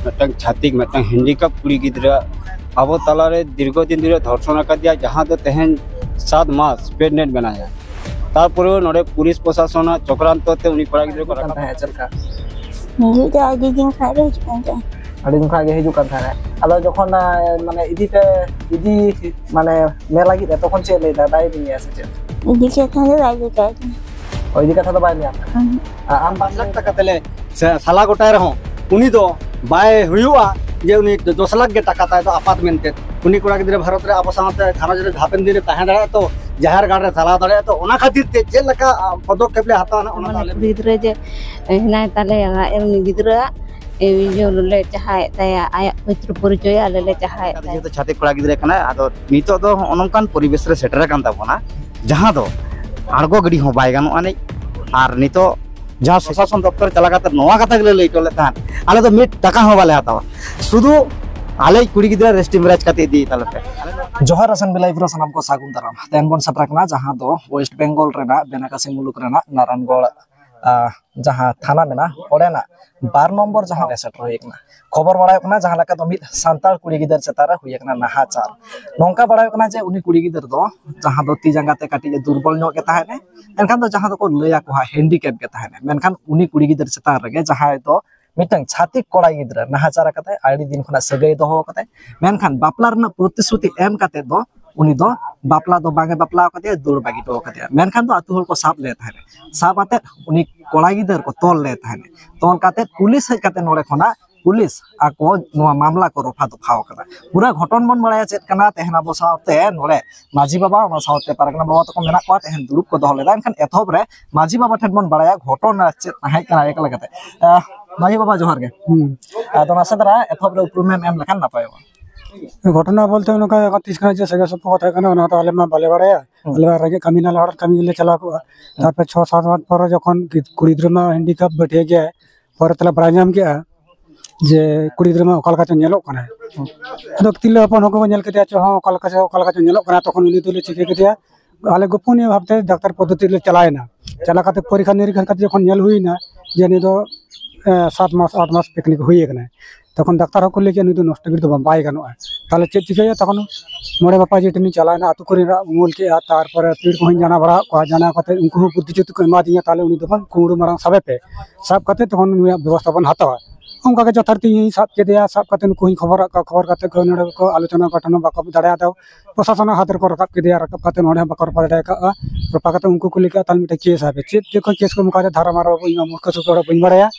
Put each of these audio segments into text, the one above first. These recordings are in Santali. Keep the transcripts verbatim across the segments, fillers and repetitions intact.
ᱢᱤᱫᱴᱟᱝ ᱪᱷᱟᱹᱛᱤᱠ, ᱢᱤᱫᱴᱟᱝ ᱦᱮᱱᱰᱤᱠᱮᱯ ᱠᱩᱲᱤ ᱜᱤᱫᱽᱨᱟᱹ ᱟᱵᱚ ᱛᱟᱞᱟᱨᱮ ᱫᱤᱨᱜᱷᱚ ᱫᱤᱱ ᱫᱷᱚᱨᱮ ᱫᱷᱚᱨᱥᱚᱱ ᱟᱠᱟᱫᱮᱭᱟ, ᱡᱟᱦᱟᱸ ᱫᱚ ᱛᱮᱦᱮᱧ ᱥᱟᱛ ᱢᱟᱥ ᱯᱨᱮᱜᱱᱮᱱᱴ ᱢᱮᱱᱟᱭᱟ᱾ ᱛᱟᱨᱯᱚᱨᱮ ᱱᱚᱰᱮ ᱯᱩᱞᱤᱥ ᱯᱨᱚᱥᱟᱥᱚᱱᱟᱜ ᱪᱚᱠᱨᱟᱱᱛᱚ ᱛᱮ ᱩᱱᱤ ᱠᱚᱲᱟ ᱜᱤᱫᱽᱨᱟᱹ ᱠᱚ ᱠᱟᱱ ᱨᱟᱠᱟᱵ ᱛᱟᱦᱮᱸᱫ ᱪᱮᱫ ᱞᱮᱠᱟ? ᱦᱤᱡᱩᱜ ᱫᱚ ᱟᱹᱰᱤ ᱫᱤᱱ ᱠᱷᱚᱱ ᱜᱮ ᱦᱤᱡᱩᱜ ᱠᱟᱱ ᱛᱟᱦᱮᱸᱫ᱾ ᱟᱹᱰᱤ ᱫᱤᱱ ᱠᱷᱚᱱ ᱜᱮ ᱦᱤᱡᱩᱜ ᱠᱟᱱ ᱛᱟᱦᱮᱸᱫ᱾ ᱟᱫᱚ ᱡᱚᱠᱷᱚᱱ, ᱟᱸ, ᱢᱟᱱᱮ ᱤᱫᱤ ᱯᱮ, ᱤᱫᱤ, ᱢᱟᱱᱮ ᱢᱮ ᱞᱟᱹᱜᱤᱫ ᱮ, ᱛᱚᱠᱷᱚᱱ ᱪᱮᱫ ᱞᱟᱹᱭ ᱫᱟ? ᱵᱟᱭ ᱤᱫᱤ ᱢᱮᱭᱟ ᱥᱮ ᱪᱮᱫ? ᱤᱫᱤ ᱠᱟᱛᱷᱟ ᱫᱚ ᱵᱟᱭ ᱞᱟᱹᱭ ᱠᱟᱣᱫᱤᱧᱟ᱾ ᱚ, ᱤᱫᱤ ᱠᱟᱛᱷᱟ ᱫᱚ ᱵᱟᱭ ᱞᱟᱹᱭ ᱟᱢ ᱠᱟᱱᱟ᱾ ᱦᱩᱸ᱾ ᱟᱨ ᱟᱢ ᱯᱟᱸᱪ ᱞᱟᱠᱷ ᱴᱟᱠᱟ ᱛᱮᱞᱮ ᱥᱮ ᱥᱟᱞᱟ ᱜᱚᱴᱟᱭ ᱨᱮᱦᱚᱸ ᱩᱱᱤ ᱫᱚ ᱵᱟᱭ ᱦᱩᱭᱩᱜᱼᱟ ᱡᱮ ᱩᱱᱤ ᱫᱚᱥ ᱞᱟᱠᱷ ᱜᱮ ᱴᱟᱠᱟ ᱛᱟᱭ ᱫᱚ ᱟᱯᱟᱛ ᱢᱮᱱᱛᱮ᱾ ᱩᱱᱤ ᱠᱚᱲᱟ ᱜᱤᱫᱽᱨᱟᱹ ᱵᱷᱟᱨᱚᱛ ᱨᱮ ᱟᱵᱚ ᱥᱟᱶᱛᱮ ᱜᱷᱟᱨᱚᱸᱡᱽ ᱨᱮ ᱦᱟᱯᱮᱱ ᱫᱤᱱ ᱨᱮ ᱛᱟᱦᱮᱸ ᱫᱟᱲᱮᱭᱟᱜᱼᱟ ᱛᱚ, ᱡᱟᱦᱮᱨ ᱜᱟᱲ ᱨᱮ ᱪᱟᱞᱟᱣ ᱫᱟᱲᱮᱭᱟᱜᱼᱟ ᱛᱚ, ᱚᱱᱟ ᱠᱷᱟᱹᱛᱤᱨ ᱛᱮ ᱪᱮᱫ ᱞᱮᱠᱟ, ᱟ, ᱯᱚᱫᱚᱠᱷᱮᱯ ᱞᱮ ᱦᱟᱛᱟᱣᱟ ᱱᱟᱜ, ᱚᱱᱟ ᱢᱟᱱᱮ ᱫᱚ ᱟᱞᱮ ᱠᱩᱲᱤ ᱜᱤᱫᱽᱨᱟᱹ ᱡᱮ ᱦᱮᱱᱟᱭ ᱛᱟᱞᱮᱭᱟ ᱩᱱᱤ ᱜᱤᱫᱽᱨᱟᱹ, ᱮ, ᱤᱭᱟᱹ ᱞᱮ ᱪᱟᱦᱟᱭᱮᱫ ᱛᱟᱭᱟ, ᱟᱭᱟᱜ ᱯᱚᱵᱤᱛᱨᱚ ᱯᱚᱨᱤᱪᱚᱭ ᱟᱞᱮ ᱞᱮ ᱪᱟᱦᱟᱭᱮᱫ ᱛᱟᱭᱟ᱾ ᱡᱮᱦᱮᱛᱩ ᱪᱷᱟᱹᱛᱤᱠ ᱠᱚᱲᱟ ᱜᱤᱫᱽᱨᱟᱹ ᱠᱟᱱᱟᱭ, ᱟᱫᱚ ᱱᱤᱛᱚᱜ ᱫᱚ ᱦᱚᱸᱜᱼᱚ ᱱᱚᱝᱠᱟᱱ ᱯᱚᱨᱤᱵᱮᱥ ᱨᱮ ᱥᱮᱴᱮᱨ ᱟᱠᱟᱱ ᱛᱟᱵᱚᱱᱟ, ᱡᱟᱦᱟᱸ ᱫᱚ ᱟᱬᱜᱚ ᱜᱤᱰᱤ ᱦᱚᱸ ᱵᱟᱭ ᱜᱟᱱᱚᱜ ᱟᱹᱱᱤᱡ᱾ ᱟᱨ ᱱᱤᱛᱚᱜ ᱡᱟᱦᱟᱸ ᱯᱨᱚᱥᱟᱥᱚᱱ ᱫᱚᱯᱛᱚᱨ ᱪᱟᱞᱟᱣ ᱠᱟᱛᱮ ᱱᱚᱣᱟ ᱠᱟᱛᱷᱟ ᱜᱮᱞᱮ ᱞᱟᱹᱭ ᱦᱚᱴᱚ ᱞᱮᱫ ᱛᱟᱦᱮᱸᱫ, ᱟᱞᱮ ᱫᱚ ᱢᱤᱫ ᱴᱟᱠᱟ ᱦᱚᱸ ᱵᱟᱞᱮ ᱦᱟᱛᱟᱣᱟ, ᱥᱩᱫᱷᱩ ᱟᱞᱮᱭᱤᱡ ᱠᱩᱲᱤ ᱜᱤᱫᱽᱨᱟᱹ ᱨᱮᱥᱴᱤ ᱢᱮᱨᱮᱡᱽ ᱠᱟᱛᱮ ᱤᱫᱤᱭᱮ ᱛᱟᱞᱮ ᱯᱮ᱾ ᱡᱚᱦᱟᱨ ᱟᱥᱟᱱ ᱵᱤᱞᱟᱭᱤᱯᱷ ᱨᱮ ᱥᱟᱱᱟᱢ ᱠᱚ ᱥᱟᱹᱜᱩᱱ ᱫᱟᱨᱟᱢ᱾ ᱛᱮᱦᱮᱧ ᱵᱚᱱ ᱥᱮᱴᱮᱨ ᱟᱠᱟᱱᱟ ᱡᱟᱦᱟᱸ ᱫᱚ ᱳᱭᱮᱥᱴ ᱵᱮᱝᱜᱚᱞ ᱨᱮᱱᱟᱜ ᱵᱮᱱᱟᱠᱟᱥᱤ ᱢᱩᱞᱩᱠ ᱨᱮᱱᱟᱜ ᱱᱟᱨᱟᱱᱜᱚᱲ, ᱟᱸ, ᱡᱟᱦᱟᱸ ᱛᱷᱟᱱᱟ ᱢᱮᱱᱟᱜᱼᱟ, ᱚᱸᱰᱮᱱᱟᱜ ᱵᱟᱨ ᱱᱚᱢᱵᱚᱨ ᱡᱟᱦᱟᱸ ᱨᱮ ᱥᱮᱴᱮᱨ ᱦᱩᱭ ᱟᱠᱟᱱᱟ᱾ ᱠᱷᱚᱵᱚᱨ ᱵᱟᱲᱟᱭᱚᱜ ᱠᱟᱱᱟ ᱡᱟᱦᱟᱸ ᱞᱮᱠᱟ ᱫᱚ ᱢᱤᱫ ᱥᱟᱱᱛᱟᱲ ᱠᱩᱲᱤ ᱜᱤᱫᱟᱹᱨ ᱪᱮᱛᱟᱱ ᱨᱮ ᱦᱩᱭ ᱟᱠᱟᱱᱟ ᱱᱟᱦᱟᱪᱟᱨ᱾ ᱱᱚᱝᱠᱟ ᱵᱟᱲᱟᱭᱚᱜ ᱠᱟᱱᱟ ᱡᱮ ᱩᱱᱤ ᱠᱩᱲᱤ ᱜᱤᱫᱟᱹᱨ ᱫᱚ ᱡᱟᱦᱟᱸ ᱫᱚ ᱛᱤ ᱡᱟᱸᱜᱟ ᱛᱮ ᱠᱟᱹᱴᱤᱡ ᱮ ᱫᱩᱨᱵᱚᱞ ᱧᱚᱜ ᱜᱮ ᱛᱟᱦᱮᱸᱱᱟᱭ, ᱮᱱᱠᱷᱟᱱ ᱫᱚ ᱡᱟᱦᱟᱸ ᱫᱚᱠᱚ ᱞᱟᱹᱭ ᱟᱠᱚ ᱦᱟᱸᱜ ᱦᱮᱱᱰᱤᱠᱮᱯ ᱜᱮ ᱛᱟᱦᱮᱸᱱᱟᱭ᱾ ᱢᱮᱱᱠᱷᱟᱱ ᱩᱱᱤ ᱠᱩᱲᱤ ᱜᱤᱫᱟᱹᱨ ᱪᱮᱛᱟᱱ ᱨᱮᱜᱮ ᱡᱟᱦᱟᱸᱭ ᱫᱚ ᱢᱤᱫᱴᱟᱝ ᱪᱷᱟᱹᱛᱤᱠ ᱠᱚᱲᱟ ᱜᱤᱫᱽᱨᱟᱹ ᱱᱟᱦᱟᱪᱟᱨ ᱟᱠᱟᱫᱟᱭ, ᱟᱹᱰᱤ ᱫᱤᱱ ᱠᱷᱚᱱᱟᱜ ᱥᱟᱹᱜᱟᱹᱭ ᱫᱚᱦᱚ ᱟᱠᱟᱫᱟᱭ, ᱢᱮᱱᱠᱷᱟᱱ ᱵᱟᱯᱞᱟ ᱨᱮᱱᱟᱜ ᱯᱨᱚᱛᱤᱥᱨᱩᱛᱤ ᱮᱢ ᱠᱟᱛᱮ ᱫᱚ ᱩᱱᱤ ᱫᱚ ᱵᱟᱯᱞᱟ ᱫᱚ ᱵᱟᱝ ᱮ ᱵᱟᱯᱞᱟ ᱟᱠᱟᱫᱮᱭᱟ, ᱫᱟᱹᱲ ᱵᱟᱹᱜᱤ ᱦᱚᱴᱚ ᱟᱠᱟᱫᱮᱭᱟ᱾ ᱢᱮᱱᱠᱷᱟᱱ ᱫᱚ ᱟᱹᱛᱩ ᱦᱚᱲ ᱠᱚ ᱥᱟᱵ ᱞᱮᱫ ᱛᱟᱦᱮᱸᱱᱟ, ᱥᱟᱵ ᱟᱛᱮᱫ ᱩᱱᱤ ᱠᱚᱲᱟ ᱜᱤᱫᱟᱹᱨ ᱠᱚ ᱛᱚᱞ ᱞᱮᱫ ᱛᱟᱦᱮᱸᱱᱟ᱾ ᱛᱚᱞ ᱠᱟᱛᱮᱫ ᱯᱩᱞᱤᱥ ᱦᱮᱡ ᱠᱟᱛᱮ ᱱᱚᱰᱮ ᱠᱷᱚᱱᱟᱜ ᱯᱩᱞᱤᱥ ᱟᱠᱚ ᱱᱚᱣᱟ ᱢᱟᱢᱞᱟ ᱠᱚ ᱨᱚᱯᱷᱟ ᱫᱚᱯᱷᱟᱣ ᱠᱟᱫᱟ᱾ ᱯᱩᱨᱟᱹ ᱜᱷᱚᱴᱚᱱ ᱵᱚᱱ ᱵᱟᱲᱟᱭᱟ ᱪᱮᱫ ᱠᱟᱱᱟ, ᱛᱮᱦᱮᱧ ᱟᱵᱚ ᱥᱟᱶᱛᱮ ᱱᱚᱰᱮ ᱢᱟᱹᱡᱷᱤ ᱵᱟᱵᱟ, ᱚᱱᱟ ᱥᱟᱶᱛᱮ ᱯᱟᱨᱜᱟᱱᱟ ᱵᱟᱵᱟ ᱛᱟᱠᱚ ᱢᱮᱱᱟᱜ ᱠᱚᱣᱟ, ᱛᱮᱦᱮᱧ ᱫᱩᱲᱩᱵ ᱠᱚ ᱫᱚᱦᱚ ᱞᱮᱫᱟ᱾ ᱮᱱᱠᱷᱟᱱ ᱮᱛᱚᱦᱚᱵ ᱨᱮ ᱢᱟᱹᱡᱷᱤ ᱵᱟᱵᱟ ᱴᱷᱮᱱ ᱵᱚᱱ ᱵᱟᱲᱟᱭᱟ ᱜᱷᱚᱴᱚᱱᱟ ᱪᱮᱫ ᱛᱟᱦᱮᱸ ᱠᱟᱱᱟ ᱮᱠᱞᱟ ᱠᱟᱛᱮ᱾ ᱟᱦ, ᱢᱟᱹᱡᱷᱤ ᱵᱟᱵᱟ ᱡᱚᱦᱟᱨ ᱜᱮ᱾ ᱦᱩᱸ᱾ ᱟᱫᱚ ᱱᱟᱥᱮ ᱫᱷᱟᱨᱟ ᱮᱛᱚᱦᱚᱵ ᱨᱮ ᱩᱯᱨᱩᱢᱮᱢ ᱮᱢ ᱞᱮᱠᱷᱟᱱ ᱱᱟᱯᱟᱭᱚᱜᱼᱟ᱾ ᱜᱷᱚᱴᱚᱱᱟ ᱵᱚᱞᱛᱮ ᱱᱚᱝᱠᱟ ᱛᱤᱥ ᱠᱷᱚᱱᱟᱜ ᱪᱮᱫ ᱥᱟᱹᱜᱟᱹᱭ ᱥᱚᱢᱯᱚᱨᱠᱚ ᱛᱟᱦᱮᱸ ᱠᱟᱱᱟ, ᱚᱱᱟ ᱫᱚ ᱟᱞᱮ ᱢᱟ ᱵᱟᱞᱮ ᱵᱟᱲᱟᱭᱟ᱾ ᱦᱩᱸ᱾ ᱟᱞᱮ ᱢᱟ ᱨᱮᱸᱜᱮᱡ ᱠᱟᱹᱢᱤ ᱱᱟᱞᱮ, ᱦᱚᱲ ᱠᱟᱹᱢᱤ ᱜᱮᱞᱮ ᱪᱟᱞᱟᱣ ᱠᱚᱜᱼᱟ᱾ ᱦᱩᱸ᱾ ᱛᱟᱨᱯᱚᱨ ᱪᱷᱚ ᱥᱟᱛ ᱢᱟᱥ ᱯᱚᱨᱮ ᱡᱚᱠᱷᱚᱱ ᱠᱩᱲᱤ ᱜᱤᱫᱽᱨᱟᱹ ᱢᱟ ᱦᱮᱱᱰᱤᱠᱮᱯ ᱵᱟᱹᱴᱷᱭᱟᱹ ᱜᱮᱭᱟᱭ, ᱯᱚᱨᱮ ᱛᱮᱞᱮ ᱵᱟᱲᱟᱭ ᱧᱟᱢ ᱠᱮᱜᱼᱟ ᱡᱮ ᱠᱩᱲᱤ ᱜᱤᱫᱽᱨᱟᱹ ᱢᱟ ᱚᱠᱟ ᱞᱮᱠᱟ ᱪᱚ ᱧᱮᱞᱚᱜ ᱠᱟᱱᱟᱭ᱾ ᱦᱩᱸ᱾ ᱟᱫᱚ ᱛᱤᱨᱞᱟᱹ ᱦᱚᱯᱚᱱ ᱦᱚᱸᱠᱚ ᱧᱮᱞ ᱠᱮᱫᱮᱭᱟ, ᱪᱚ ᱦᱚᱸ ᱚᱠᱟ ᱞᱮᱠᱟ ᱪᱚ, ᱚᱠᱟ ᱞᱮᱠᱟ ᱪᱚ ᱧᱮᱞᱚᱜ ᱠᱟᱱᱟ, ᱛᱚᱠᱷᱚᱱ ᱩᱱᱤ ᱫᱚᱞᱮ ᱪᱤᱠᱟᱹ ᱠᱮᱫᱮᱭᱟ, ᱟᱞᱮ ᱜᱳᱯᱚᱱᱤᱭᱚ ᱵᱷᱟᱵᱽᱛᱮ ᱰᱟᱠᱛᱟᱨ ᱯᱚᱫᱽᱫᱷᱚᱛᱤ ᱞᱮ ᱪᱟᱞᱟᱣᱮᱱᱟ᱾ ᱪᱟᱞᱟᱣ ᱠᱟᱛᱮ ᱯᱚᱨᱤᱠᱠᱷᱟ ᱱᱤᱨᱤᱠᱠᱷᱟ ᱠᱟᱛᱮ ᱡᱚᱠᱷᱚᱱ ᱧᱮᱞ ᱦᱩᱭᱱᱟ ᱡᱮ ᱱᱩᱭ ᱫᱚ ᱥᱟᱛ ᱢᱟᱥ ᱟᱴ ᱢᱟᱥ ᱯᱤᱠᱱᱤᱠ ᱦᱩᱭ ᱟᱠᱟᱱᱟ᱾ ᱛᱚᱠᱷᱚᱱ ᱰᱟᱠᱛᱟᱨ ᱦᱚᱸᱠᱚ ᱞᱟᱹᱭ ᱠᱮᱫᱟ, "ᱱᱩᱭ ᱫᱚ ᱱᱚᱥᱴᱚ ᱜᱤᱰᱤ ᱫᱚ ᱵᱟᱝ, ᱵᱟᱭ ᱜᱟᱱᱚᱜᱼᱟ᱾" ᱛᱟᱦᱚᱞᱮ ᱪᱮᱫ ᱪᱤᱠᱟᱹᱭᱟ? ᱛᱚᱠᱷᱚᱱ ᱢᱚᱬᱮ ᱢᱟᱯᱟᱡᱤ ᱴᱷᱮᱱᱤᱧ ᱪᱟᱞᱟᱣᱮᱱᱟ, ᱟᱹᱛᱩ ᱠᱚᱨᱮᱱ ᱨᱟᱜ ᱩᱢᱩᱞ ᱠᱮᱫᱼᱟ, ᱛᱟᱨᱯᱚᱨᱮ ᱯᱤᱲ ᱠᱚᱦᱚᱸᱧ ᱡᱟᱱᱟᱣ ᱵᱟᱲᱟᱣᱟᱫ ᱠᱚᱣᱟ᱾ ᱡᱟᱱᱟᱣ ᱠᱟᱛᱮ ᱩᱱᱠᱩ ᱦᱚᱸ ᱵᱩᱫᱽᱫᱷᱤ ᱡᱩᱠᱛᱤ ᱠᱚ ᱮᱢᱟᱫᱤᱧᱟ, "ᱛᱟᱦᱚᱞᱮ ᱩᱱᱤ ᱫᱚ ᱵᱟᱝ, ᱠᱩᱢᱵᱽᱲᱩ ᱢᱟᱨᱟᱝ ᱥᱟᱵᱮ ᱯᱮ, ᱥᱟᱵ ᱠᱟᱛᱮ ᱛᱚᱠᱷᱚᱱ ᱱᱩᱭᱟᱜ ᱵᱮᱵᱚᱥᱛᱷᱟ ᱵᱚᱱ ᱦᱟᱛᱟᱣᱟ᱾" ᱚᱱᱠᱟ ᱜᱮ ᱡᱚᱛᱷᱟᱨᱤᱛᱤ ᱤᱧ ᱥᱟᱵ ᱠᱮᱫᱮᱭᱟ᱾ ᱥᱟᱵ ᱠᱟᱛᱮ ᱱᱩᱠᱩ ᱦᱚᱸᱧ ᱠᱷᱚᱵᱚᱨᱟᱫ ᱠᱚᱣᱟ, ᱠᱷᱚᱵᱚᱨ ᱠᱟᱛᱮ ᱠᱚ ᱱᱚᱰᱮ ᱠᱚ ᱟᱞᱳᱪᱚᱱᱟ ᱜᱚᱴᱷᱚᱱ ᱦᱚᱸ ᱵᱟᱠᱚ ᱫᱟᱲᱮᱭᱟᱫᱟ᱾ ᱯᱨᱚᱥᱟᱥᱚᱱ ᱦᱚᱸ ᱦᱟᱛ ᱨᱮᱠᱚ ᱨᱟᱠᱟᱵ ᱠᱮᱫᱮᱭᱟ, ᱨᱟᱠᱟᱵ ᱠᱟᱛᱮ ᱱᱚᱰᱮ ᱦᱚᱸ ᱵᱟᱠᱚ ᱨᱚᱯᱟ ᱫᱟᱲᱮ ᱟᱠᱟᱫᱼᱟ᱾ ᱨᱚᱯᱟ ᱠᱟᱛᱮ ᱩᱱᱠᱩ ᱠᱚ ᱞᱟᱹᱭ ᱠᱮᱫᱼᱟ, "ᱛᱟᱦᱚᱞᱮ ᱢᱤᱫᱴᱮᱱ ᱠᱮᱥ ᱟᱯᱮ, ᱪᱮᱫ ᱛᱮᱠᱚ ᱠᱮᱥ ᱠᱚ ᱮᱢ ᱠᱟᱫᱟ, ᱫᱷᱟᱨᱟ ᱢᱟᱨᱟ ᱵᱟᱹᱵᱩ, ᱤᱧ ᱢᱟ ᱢᱩᱨᱠᱷ ᱥᱩᱨᱠᱷ ᱦᱚᱲ ᱵᱟᱹᱧ ᱵᱟᱲᱟᱭᱟ,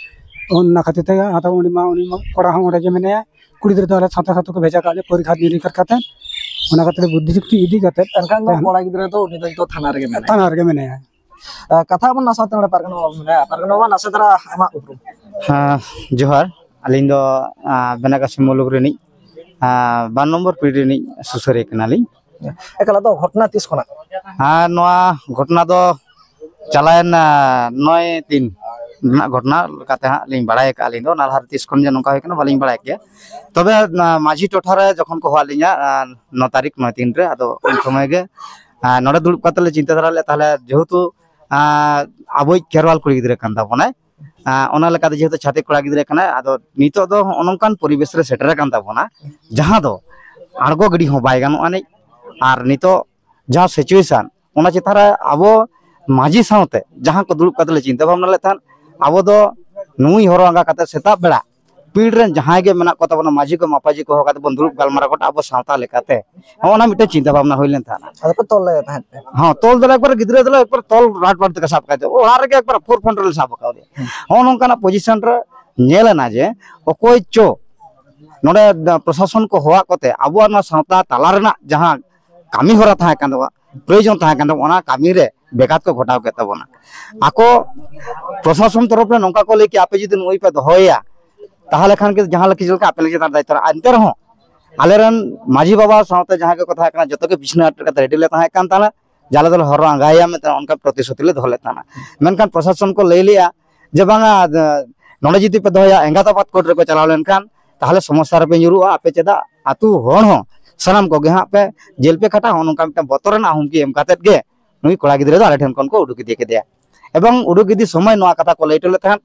ᱚᱱᱟ ᱠᱷᱟᱹᱛᱤᱨ ᱛᱮ ᱟᱫᱚ ᱩᱱᱤ ᱢᱟ, ᱩᱱᱤ ᱢᱟ ᱠᱚᱲᱟ ᱦᱚᱸ ᱚᱸᱰᱮ ᱜᱮ ᱢᱮᱱᱟᱭᱟ, ᱠᱩᱲᱤ ᱜᱤᱫᱽᱨᱟᱹ ᱫᱚ ᱟᱞᱮ ᱥᱟᱶᱛᱟ ᱥᱟᱶᱛᱟ ᱠᱚ ᱵᱷᱮᱡᱟ ᱠᱟᱜ ᱞᱮ ᱯᱚᱨᱤᱠᱷᱟ ᱱᱤᱨᱤᱠᱷᱟ ᱠᱟᱛᱮ, ᱚᱱᱟ ᱠᱷᱟᱹᱛᱤᱨ ᱵᱩᱫᱽᱫᱷᱤ ᱡᱩᱠᱛᱤ ᱤᱫᱤ ᱠᱟᱛᱮ ᱮᱱᱠᱷᱟᱱ ᱫᱚ ᱛᱟᱦᱮᱱ ᱠᱚᱲᱟ ᱜᱤᱫᱽᱨᱟᱹ ᱫᱚ ᱩᱱᱤ ᱫᱚ ᱱᱤᱛᱚᱜ ᱛᱷᱟᱱᱟ ᱨᱮᱜᱮ ᱢᱮᱱᱟᱭᱟ᱾ ᱛᱷᱟᱱᱟ ᱨᱮᱜᱮ ᱢᱮᱱᱟᱭᱟ᱾ ᱟᱸ, ᱠᱟᱛᱷᱟ ᱵᱚᱱ ᱱᱟᱥᱟ ᱛᱮ ᱱᱚᱰᱮ ᱯᱟᱨᱜᱟᱱᱟ ᱵᱟᱵᱟ ᱢᱮᱱᱟᱭᱟ᱾ ᱯᱟᱨᱜᱟᱱᱟ ᱵᱟᱵᱟ, ᱱᱟᱥᱮ ᱫᱷᱟᱨᱟ ᱟᱢᱟᱜ ᱩᱯᱨᱩᱢ᱾ ᱦᱮᱸ, ᱡᱚᱦᱟᱨ᱾ ᱟᱹᱞᱤᱧ ᱫᱚ, ᱟᱸ, ᱵᱮᱱᱟᱠᱟᱥᱤ ᱢᱩᱞᱩᱠ ᱨᱤᱱᱤᱡ, ᱟᱸ, ᱵᱟᱨ ᱱᱚᱢᱵᱚᱨ ᱯᱤᱲ ᱨᱤᱱᱤᱡ ᱥᱩᱥᱟᱹᱨᱤᱭᱟᱹ ᱠᱟᱱᱟᱞᱤᱧ᱾ ᱮᱠᱟᱞ, ᱟᱫᱚ ᱜᱷᱚᱴᱚᱱᱟ ᱛᱤᱥ ᱠᱷᱚᱱᱟᱜ? ᱟᱨ ᱱᱚᱣᱟ ᱜᱷᱚᱴᱚᱱᱟ ᱫᱚ ᱪᱟᱞᱟᱣᱮᱱ, ᱟᱸ, ᱱᱚᱭ ᱛᱤᱱ ᱨᱮᱱᱟᱜ ᱜᱷᱚᱴᱚᱱᱟ ᱞᱮᱠᱟᱛᱮ ᱦᱟᱸᱜ ᱞᱤᱧ ᱵᱟᱲᱟᱭ ᱟᱠᱟᱫᱼᱟ᱾ ᱟᱹᱞᱤᱧ ᱫᱚ ᱚᱱᱟ ᱞᱟᱦᱟ ᱨᱮ ᱛᱤᱥ ᱠᱷᱚᱱ ᱡᱮ ᱱᱚᱝᱠᱟ ᱦᱩᱭ ᱠᱟᱱᱟ, ᱵᱟᱹᱞᱤᱧ ᱵᱟᱲᱟᱭ ᱠᱮᱭᱟ᱾ ᱛᱚᱵᱮ, ᱟᱸ, ᱢᱟᱹᱡᱷᱤ ᱴᱚᱴᱷᱟ ᱨᱮ ᱡᱚᱠᱷᱚᱱ ᱠᱚ ᱦᱚᱦᱚᱣᱟᱫ ᱞᱤᱧᱟ, ᱟᱸ, ᱱᱚ ᱛᱟᱹᱨᱤᱠᱷ ᱱᱚᱭ ᱛᱤᱱ ᱨᱮ, ᱟᱫᱚ ᱩᱱ ᱥᱚᱢᱚᱭ ᱜᱮ, ᱟᱸ, ᱱᱚᱰᱮ ᱫᱩᱲᱩᱵ ᱠᱟᱛᱮ ᱞᱮ ᱪᱤᱱᱛᱟᱹ ᱫᱷᱟᱨᱟ ᱞᱮᱫᱼᱟ, ᱛᱟᱦᱚᱞᱮ ᱡᱮᱦᱮᱛᱩ, ᱟᱸ, ᱟᱵᱚᱭᱤᱡ ᱠᱷᱮᱨᱣᱟᱞ ᱠᱩᱲᱤ ᱜᱤᱫᱽᱨᱟᱹ ᱠᱟᱱ ᱛᱟᱵᱚᱱᱟᱭ, ᱟᱸ, ᱚᱱᱟ ᱞᱮᱠᱟᱛᱮ ᱡᱮᱦᱮᱛᱩ ᱪᱷᱟᱹᱛᱤᱠ ᱠᱚᱲᱟ ᱜᱤᱫᱽᱨᱟᱹ ᱠᱟᱱᱟᱭ, ᱟᱫᱚ ᱱᱤᱛᱚᱜ ᱫᱚ ᱦᱚᱸᱜᱼᱚ ᱱᱚᱝᱠᱟᱱ ᱯᱚᱨᱤᱵᱮᱥ ᱨᱮ ᱥᱮᱴᱮᱨ ᱟᱠᱟᱱ ᱛᱟᱵᱚᱱᱟ, ᱡᱟᱦᱟᱸ ᱫᱚ ᱟᱬᱜᱚ ᱜᱤᱰᱤ ᱦᱚᱸ ᱵᱟᱭ ᱜᱟᱱᱚᱜ ᱟᱹᱱᱤᱡ᱾ ᱟᱨ ᱱᱤᱛᱚᱜ ᱡᱟᱦᱟᱸ situation, ᱚᱱᱟ ᱪᱮᱛᱟᱱ ᱨᱮ ᱟᱵᱚ ᱢᱟᱹᱡᱷᱤ ᱥᱟᱶᱛᱮ ᱡᱟᱦᱟᱸ ᱠᱚ ᱫᱩᱲᱩᱵ ᱠᱟᱛᱮ ᱞᱮ ᱪᱤᱱᱛᱟᱹ ᱵᱷᱟᱵᱽᱱᱟ ᱞᱮᱫ ᱛᱟᱦᱮᱸᱫ, ᱟᱵᱚ ᱫᱚ ᱱᱩᱭ ᱦᱚᱨᱚ ᱟᱸᱜᱟ ᱠᱟᱛᱮ ᱥᱮᱛᱟᱜ ᱵᱮᱲᱟ ᱯᱤᱲ ᱨᱮᱱ ᱡᱟᱦᱟᱸᱭ ᱜᱮ ᱢᱮᱱᱟᱜ ᱠᱚ ᱛᱟᱵᱚᱱᱟ, ᱢᱟᱹᱡᱷᱤ ᱠᱚ, ᱢᱟᱯᱟᱡᱷᱤ ᱠᱚ ᱦᱚᱦᱚ ᱠᱟᱛᱮ ᱵᱚᱱ ᱫᱩᱲᱩᱵ ᱜᱟᱞᱢᱟᱨᱟᱣ ᱜᱚᱴᱟ ᱟᱵᱚ ᱥᱟᱶᱛᱟ ᱞᱮᱠᱟᱛᱮ, ᱦᱚᱸᱜᱼᱚ ᱱᱟ ᱢᱤᱫᱴᱮᱱ ᱪᱤᱱᱛᱟᱹ ᱵᱷᱟᱵᱽᱱᱟ ᱦᱩᱭ ᱞᱮᱱ ᱛᱟᱦᱮᱸᱫ᱾ ᱟᱫᱚ ᱯᱮ ᱛᱚᱞ ᱞᱮᱫ ᱛᱟᱦᱮᱸᱫ ᱯᱮ? ᱦᱚᱸ, ᱛᱚᱞ ᱫᱚᱞᱮ ᱮᱠᱵᱟᱨ ᱜᱤᱫᱽᱨᱟᱹ ᱫᱚᱞᱮ ᱮᱠᱵᱟᱨ ᱛᱚᱞ ᱨᱟᱴ ᱵᱟᱴ ᱛᱮᱠᱚ ᱥᱟᱵ ᱠᱟᱛᱮ ᱚᱲᱟᱜ ᱨᱮᱜᱮ ᱮᱠᱵᱟᱨ ᱯᱷᱳᱨ ᱯᱷᱨᱚᱱᱴ ᱨᱮᱞᱮ ᱥᱟᱵ ᱟᱠᱟᱫᱮᱭᱟ᱾ ᱦᱩᱸ᱾ ᱦᱚᱸᱜᱼᱚ ᱱᱚᱝᱠᱟᱱᱟᱜ ᱯᱚᱡᱤᱥᱚᱱ ᱨᱮ ᱧᱮᱞ ᱮᱱᱟ ᱡᱮ ᱚᱠᱚᱭ ᱪᱚ ᱱᱚᱰᱮ ᱯᱨᱚᱥᱟᱥᱚᱱ ᱠᱚ ᱦᱚᱦᱚᱣᱟᱫ ᱠᱚᱛᱮ ᱟᱵᱚᱣᱟᱜ ᱱᱚᱣᱟ ᱥᱟᱶᱛᱟ ᱛᱟᱞᱟ ᱨᱮᱱᱟᱜ ᱡᱟᱦᱟᱸ ᱠᱟᱹᱢᱤ ᱦᱚᱨᱟ ᱛᱟᱦᱮᱸ ᱠᱟᱱ ᱛᱟᱵᱚᱱᱟ, ᱯᱨᱚᱭᱳᱡᱚᱱ ᱛᱟᱦᱮᱸ ᱠᱟᱱ ᱛᱟᱵᱚᱱᱟ, ᱚᱱᱟ ᱠᱟᱹᱢᱤ ᱨᱮ ᱵᱮᱜᱷᱟᱛ ᱠᱚ ᱜᱷᱚᱴᱟᱣ ᱠᱮᱫ ᱛᱟᱵᱚᱱᱟ᱾ ᱟᱠᱚ ᱯᱨᱚᱥᱟᱥᱚᱱ ᱛᱚᱨᱚᱯ ᱨᱮ ᱱᱚᱝᱠᱟ ᱠᱚ ᱞᱟᱹᱭ ᱠᱮᱜᱼᱟ, "ᱟᱯᱮ ᱡᱩᱫᱤ ᱱᱩᱭ ᱯᱮ ᱫᱚᱦᱚᱭᱮᱭᱟ, ᱛᱟᱦᱚᱞᱮ ᱠᱷᱟᱱ ᱜᱮ ᱡᱟᱦᱟᱸ ᱞᱮᱠᱟ ᱪᱮᱫ ᱞᱮᱠᱟ ᱟᱯᱮ ᱞᱟᱹᱜᱤᱫ ᱪᱮᱛᱟᱱ ᱫᱟᱭᱤᱛᱛᱚ ᱨᱮ", ᱮᱱᱛᱮ ᱨᱮᱦᱚᱸ ᱟᱞᱮᱨᱮᱱ ᱢᱟᱹᱡᱷᱤ ᱵᱟᱵᱟ ᱥᱟᱶᱛᱮ ᱡᱟᱦᱟᱸᱭ ᱠᱚᱠᱚ ᱛᱟᱦᱮᱸ ᱠᱟᱱᱟ, ᱡᱚᱛᱚ ᱜᱮ ᱵᱤᱪᱷᱱᱟᱹ ᱟᱴᱮᱫ ᱠᱟᱛᱮ ᱨᱮᱰᱤ ᱞᱮ ᱛᱟᱦᱮᱸ ᱠᱟᱱ ᱛᱟᱦᱮᱸᱫ᱾ ᱡᱟᱞᱮ ᱫᱚᱞᱮ ᱦᱚᱨᱚ ᱟᱸᱜᱟᱭᱮᱭᱟ ᱢᱮᱱᱛᱮ ᱚᱱᱠᱟ ᱯᱨᱚᱛᱤᱥᱨᱩᱛᱤ ᱞᱮ ᱫᱚᱦᱚ ᱞᱮᱫ ᱛᱟᱦᱮᱱᱟ᱾ ᱢᱮᱱᱠᱷᱟᱱ ᱯᱨᱚᱥᱟᱥᱚᱱ ᱠᱚ ᱞᱟᱹᱭ ᱞᱮᱜᱼᱟ ᱡᱮ, "ᱵᱟᱝᱟ, ᱱᱚᱰᱮ ᱡᱩᱫᱤ ᱯᱮ ᱫᱚᱦᱚᱭᱟ, ᱮᱸᱜᱟᱛ ᱟᱯᱟᱛ ᱠᱳᱨᱴ ᱨᱮᱠᱚ ᱪᱟᱞᱟᱣ ᱞᱮᱱᱠᱷᱟᱱ ᱛᱟᱦᱚᱞᱮ ᱥᱚᱢᱚᱥᱥᱟ ᱨᱮᱯᱮ ᱧᱩᱨᱩᱜᱼᱟ, ᱟᱯᱮ ᱪᱮᱫᱟᱜ ᱟᱹᱛᱩ ᱦᱚᱲ ᱦᱚᱸ ᱥᱟᱱᱟᱢ ᱠᱚᱜᱮ ᱦᱟᱸᱜ ᱯᱮ ᱡᱮᱞ ᱯᱮ ᱠᱷᱟᱴᱟ", ᱦᱚᱸᱜᱼᱚ ᱱᱚᱝᱠᱟ ᱢᱤᱫᱴᱟᱝ ᱵᱚᱛᱚᱨ ᱨᱮᱱᱟᱜ ᱦᱩᱢᱠᱤ ᱮᱢ ᱠᱟᱛᱮᱫ ᱜᱮ ᱱᱩᱭ ᱠᱚᱲᱟ ᱜᱤᱫᱽᱨᱟᱹ ᱫᱚ ᱟᱞᱮ ᱴᱷᱮᱱ ᱠᱷᱚᱱ ᱠᱚ ᱩᱰᱩᱠ ᱤᱫᱤ ᱠᱮᱫᱮᱭᱟ᱾ ᱮᱵᱚᱝ ᱩᱰᱩᱠ ᱤᱫᱤ ᱥᱚᱢᱚᱭ ᱱᱚᱣᱟ ᱠᱟᱛᱷᱟ ᱠᱚ ᱞᱟᱹᱭ ᱦᱚᱴᱚ ᱞᱮᱫ ᱛᱟᱦᱮᱸᱫ,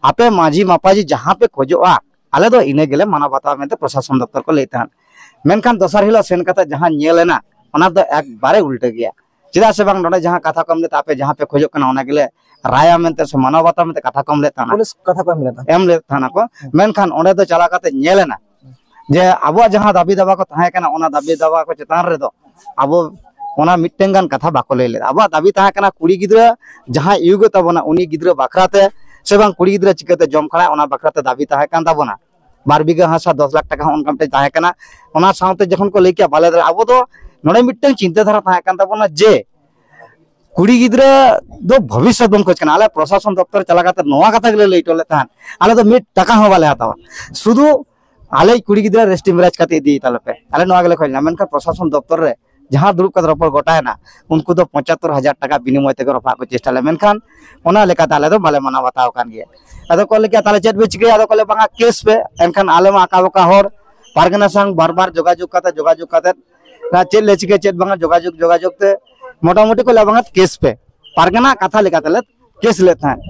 ᱟᱯᱮ ᱢᱟᱹᱡᱷᱤ ᱢᱟᱯᱟᱡᱷᱤ ᱡᱟᱦᱟᱸ ᱯᱮ ᱠᱷᱚᱡᱚᱜᱼᱟ, ᱟᱞᱮ ᱫᱚ ᱤᱱᱟᱹ ᱜᱮᱞᱮ ᱢᱟᱱᱟᱣ ᱵᱟᱛᱟᱣᱟ ᱢᱮᱱᱛᱮ ᱯᱨᱚᱥᱟᱥᱚᱱ ᱫᱚᱯᱛᱚᱨ ᱠᱚ ᱞᱟᱹᱭᱮᱫ ᱛᱟᱦᱮᱸᱫ᱾ ᱢᱮᱱᱠᱷᱟᱱ ᱫᱚᱥᱟᱨ ᱦᱤᱞᱳᱜ ᱥᱮᱱ ᱠᱟᱛᱮ ᱡᱟᱦᱟᱸ ᱧᱮᱞ ᱮᱱᱟ, ᱚᱱᱟ ᱫᱚ ᱮᱠᱵᱟᱨᱮ ᱩᱞᱴᱟᱹ ᱜᱮᱭᱟ᱾ ᱪᱮᱫᱟᱜ ᱥᱮ ᱵᱟᱝ, ᱱᱚᱰᱮ ᱡᱟᱦᱟᱸ ᱠᱟᱛᱷᱟ ᱠᱚᱢ ᱞᱟᱹᱭ ᱛᱟᱦᱮᱸᱫ, ᱟᱯᱮ ᱡᱟᱦᱟᱸ ᱯᱮ ᱠᱷᱚᱡᱚᱜ ᱠᱟᱱᱟ, ᱚᱱᱟ ᱜᱮᱞᱮ ᱨᱟᱭᱟ ᱢᱮᱱᱛᱮ ᱥᱮ ᱢᱟᱱᱟᱣ ᱵᱟᱛᱟᱣ ᱢᱮᱱᱛᱮ ᱠᱟᱛᱷᱟ ᱠᱚᱢ ᱞᱟᱹᱭ ᱛᱟᱦᱮᱸᱫ᱾ ᱯᱩᱞᱤᱥ ᱠᱟᱛᱷᱟ ᱠᱚ ᱮᱢ ᱞᱮᱫᱟ᱾ ᱮᱢ ᱞᱮᱫ ᱛᱟᱦᱮᱱᱟᱠᱚ᱾ ᱦᱮᱸ᱾ ᱢᱮᱱᱠᱷᱟᱱ ᱚᱸᱰᱮ ᱫᱚ ᱪᱟᱞᱟᱣ ᱠᱟᱛᱮ ᱧᱮᱞ ᱮᱱᱟ ᱡᱮ ᱟᱵᱚᱣᱟᱜ ᱡᱟᱦᱟᱸ ᱫᱟᱹᱵᱤ ᱫᱟᱵᱟ ᱠᱚ ᱛᱟᱦᱮᱸ ᱠᱟᱱᱟ, ᱚᱱᱟ ᱫᱟᱹᱵᱤ ᱫᱟᱵᱟ ᱠᱚ ᱪᱮᱛᱟᱱ ᱨᱮᱫᱚ ᱟᱵᱚ ᱚᱱᱟ ᱢᱤᱫᱴᱟᱝ ᱜᱟᱱ ᱠᱟᱛᱷᱟ ᱵᱟᱠᱚ ᱞᱟᱹᱭ ᱞᱮᱫᱟ᱾ ᱟᱵᱚᱣᱟᱜ ᱫᱟᱹᱵᱤ ᱛᱟᱦᱮᱸ ᱠᱟᱱᱟ ᱠᱩᱲᱤ ᱜᱤᱫᱽᱨᱟᱹ ᱡᱟᱦᱟᱸᱭ ᱤᱭᱩᱜ ᱛᱟᱵᱚᱱᱟ, ᱩᱱᱤ ᱜᱤᱫᱽᱨᱟᱹ ᱵᱟᱠᱷᱨᱟ ᱛᱮ ᱥᱮ ᱵᱟᱝ ᱠᱩᱲᱤ ᱜᱤᱫᱽᱨᱟᱹ ᱪᱤᱠᱟᱹᱛᱮ ᱡᱚᱢ ᱠᱷᱟᱲᱟᱭ, ᱚᱱᱟ ᱵᱟᱠᱷᱨᱟ ᱛᱮ ᱫᱟᱹᱵᱤ ᱛᱟᱦᱮᱸ ᱠᱟᱱ ᱛᱟᱵᱚᱱᱟ᱾ ᱵᱟᱨ ᱵᱤᱜᱷᱟᱹ ᱦᱟᱥᱟ ᱫᱚᱥ ᱞᱟᱠᱷ ᱴᱟᱠᱟ ᱦᱚᱸ ᱚᱱᱠᱟ ᱢᱤᱫᱴᱮᱱ ᱛᱟᱦᱮᱸ ᱠᱟᱱᱟ᱾ ᱚᱱᱟ ᱥᱟᱶᱛᱮ ᱡᱚᱠᱷᱚᱱ ᱠᱚ ᱞᱟᱹᱭ ᱠᱮᱜᱼᱟ ᱵᱟᱞᱮ ᱫᱟᱲᱮᱭᱟᱜᱼᱟ, ᱟᱵᱚ ᱫᱚ ᱱᱚᱰᱮ ᱢᱤᱫᱴᱟᱝ ᱪᱤᱱᱛᱟᱹ ᱫᱷᱟᱨᱟ ᱛᱟᱦᱮᱸ ᱠᱟᱱ ᱛᱟᱵᱚᱱᱟ ᱡᱮ ᱠᱩᱲᱤ ᱜᱤᱫᱽᱨᱟᱹ ᱫᱚ ᱵᱷᱚᱵᱤᱥᱥᱚᱛ ᱵᱚᱱ ᱠᱷᱚᱡᱽ ᱠᱟᱱᱟ᱾ ᱟᱞᱮ ᱯᱨᱚᱥᱟᱥᱚᱱ ᱫᱚᱯᱛᱚᱨ ᱪᱟᱞᱟᱣ ᱠᱟᱛᱮ ᱱᱚᱣᱟ ᱠᱟᱛᱷᱟ ᱜᱮᱞᱮ ᱞᱟᱹᱭ ᱦᱚᱴᱚ ᱞᱮᱫ ᱛᱟᱦᱮᱸᱫ, ᱟᱞᱮ ᱫᱚ ᱢᱤᱫ ᱴᱟᱠᱟ ᱦᱚᱸ ᱵᱟᱞᱮ ᱦᱟᱛᱟᱣᱟ, ᱥᱩᱫᱷᱩ ᱟᱞᱮᱭᱤᱡ ᱠᱩᱲᱤ ᱜᱤᱫᱽᱨᱟᱹ ᱨᱮᱥᱴᱤ ᱢᱮᱨᱮᱡᱽ ᱠᱟᱛᱮ ᱤᱫᱤᱭ ᱛᱟᱞᱮ ᱯᱮ, ᱟᱞᱮ ᱱᱚᱣᱟ ᱜᱮᱞᱮ ᱠᱷᱚᱡᱽ ᱞᱮᱱᱟ᱾ ᱢᱮᱱᱠᱷᱟᱱ ᱯᱨᱚᱥᱟᱥᱚᱱ ᱫᱚᱯᱛᱚᱨ ᱨᱮ ᱡᱟᱦᱟᱸ ᱫᱩᱲᱩᱵ ᱠᱟᱛᱮ ᱨᱚᱯᱚᱲ ᱜᱚᱴᱟᱭᱮᱱᱟ, ᱩᱱᱠᱩ ᱫᱚ ᱯᱚᱸᱪᱟᱛᱛᱳᱨ ᱦᱟᱡᱟᱨ ᱴᱟᱠᱟ ᱵᱤᱱᱤᱢᱚᱭ ᱛᱮᱜᱮ ᱨᱚᱯᱷᱟ ᱠᱚ ᱪᱮᱥᱴᱟ ᱞᱮᱫᱟ, ᱢᱮᱱᱠᱷᱟᱱ ᱚᱱᱟ ᱞᱮᱠᱟᱛᱮ ᱟᱞᱮ ᱫᱚ ᱵᱟᱞᱮ ᱢᱟᱱᱟᱣ ᱵᱟᱛᱟᱣ ᱟᱠᱟᱱ ᱜᱮᱭᱟ᱾ ᱟᱫᱚ ᱠᱚ ᱞᱟᱹᱭ ᱠᱮᱜᱼᱟ, "ᱛᱟᱦᱚᱞᱮ ᱪᱮᱫ ᱯᱮ ᱪᱤᱠᱟᱹᱭᱟ?" ᱟᱫᱚ ᱠᱚ ᱞᱟᱹᱭᱟ, "ᱵᱟᱝᱟ, ᱠᱮᱥ ᱯᱮ᱾" ᱮᱱᱠᱷᱟᱱ ᱟᱞᱮ ᱢᱟ ᱟᱸᱠᱟ ᱵᱟᱸᱠᱟ ᱦᱚᱲ, ᱯᱟᱨᱜᱟᱱᱟ ᱥᱟᱶ ᱵᱟᱨ ᱵᱟᱨ ᱡᱳᱜᱟᱡᱳᱜᱽ ᱠᱟᱛᱮ, ᱡᱳᱜᱟᱡᱳᱜᱽ ᱠᱟᱛᱮ ᱪᱮᱫ ᱞᱮ ᱪᱤᱠᱟᱹ ᱪᱮᱫ ᱵᱟᱝᱟ, ᱡᱳᱜᱟᱡᱳᱜᱽ ᱡᱳᱜᱟᱡᱳᱜᱽ ᱛᱮ ᱢᱚᱴᱟᱢᱩᱴᱤ ᱠᱚ ᱞᱟᱹᱭᱟ, "ᱵᱟᱝᱟ, ᱠᱮᱥ ᱯᱮ᱾" ᱯᱟᱨᱜᱟᱱᱟ ᱠᱟᱛᱷᱟ ᱞᱮᱠᱟᱛᱮ ᱞᱮ ᱠᱮᱥ ᱞᱮᱫ ᱛᱟᱦᱮᱸᱫ᱾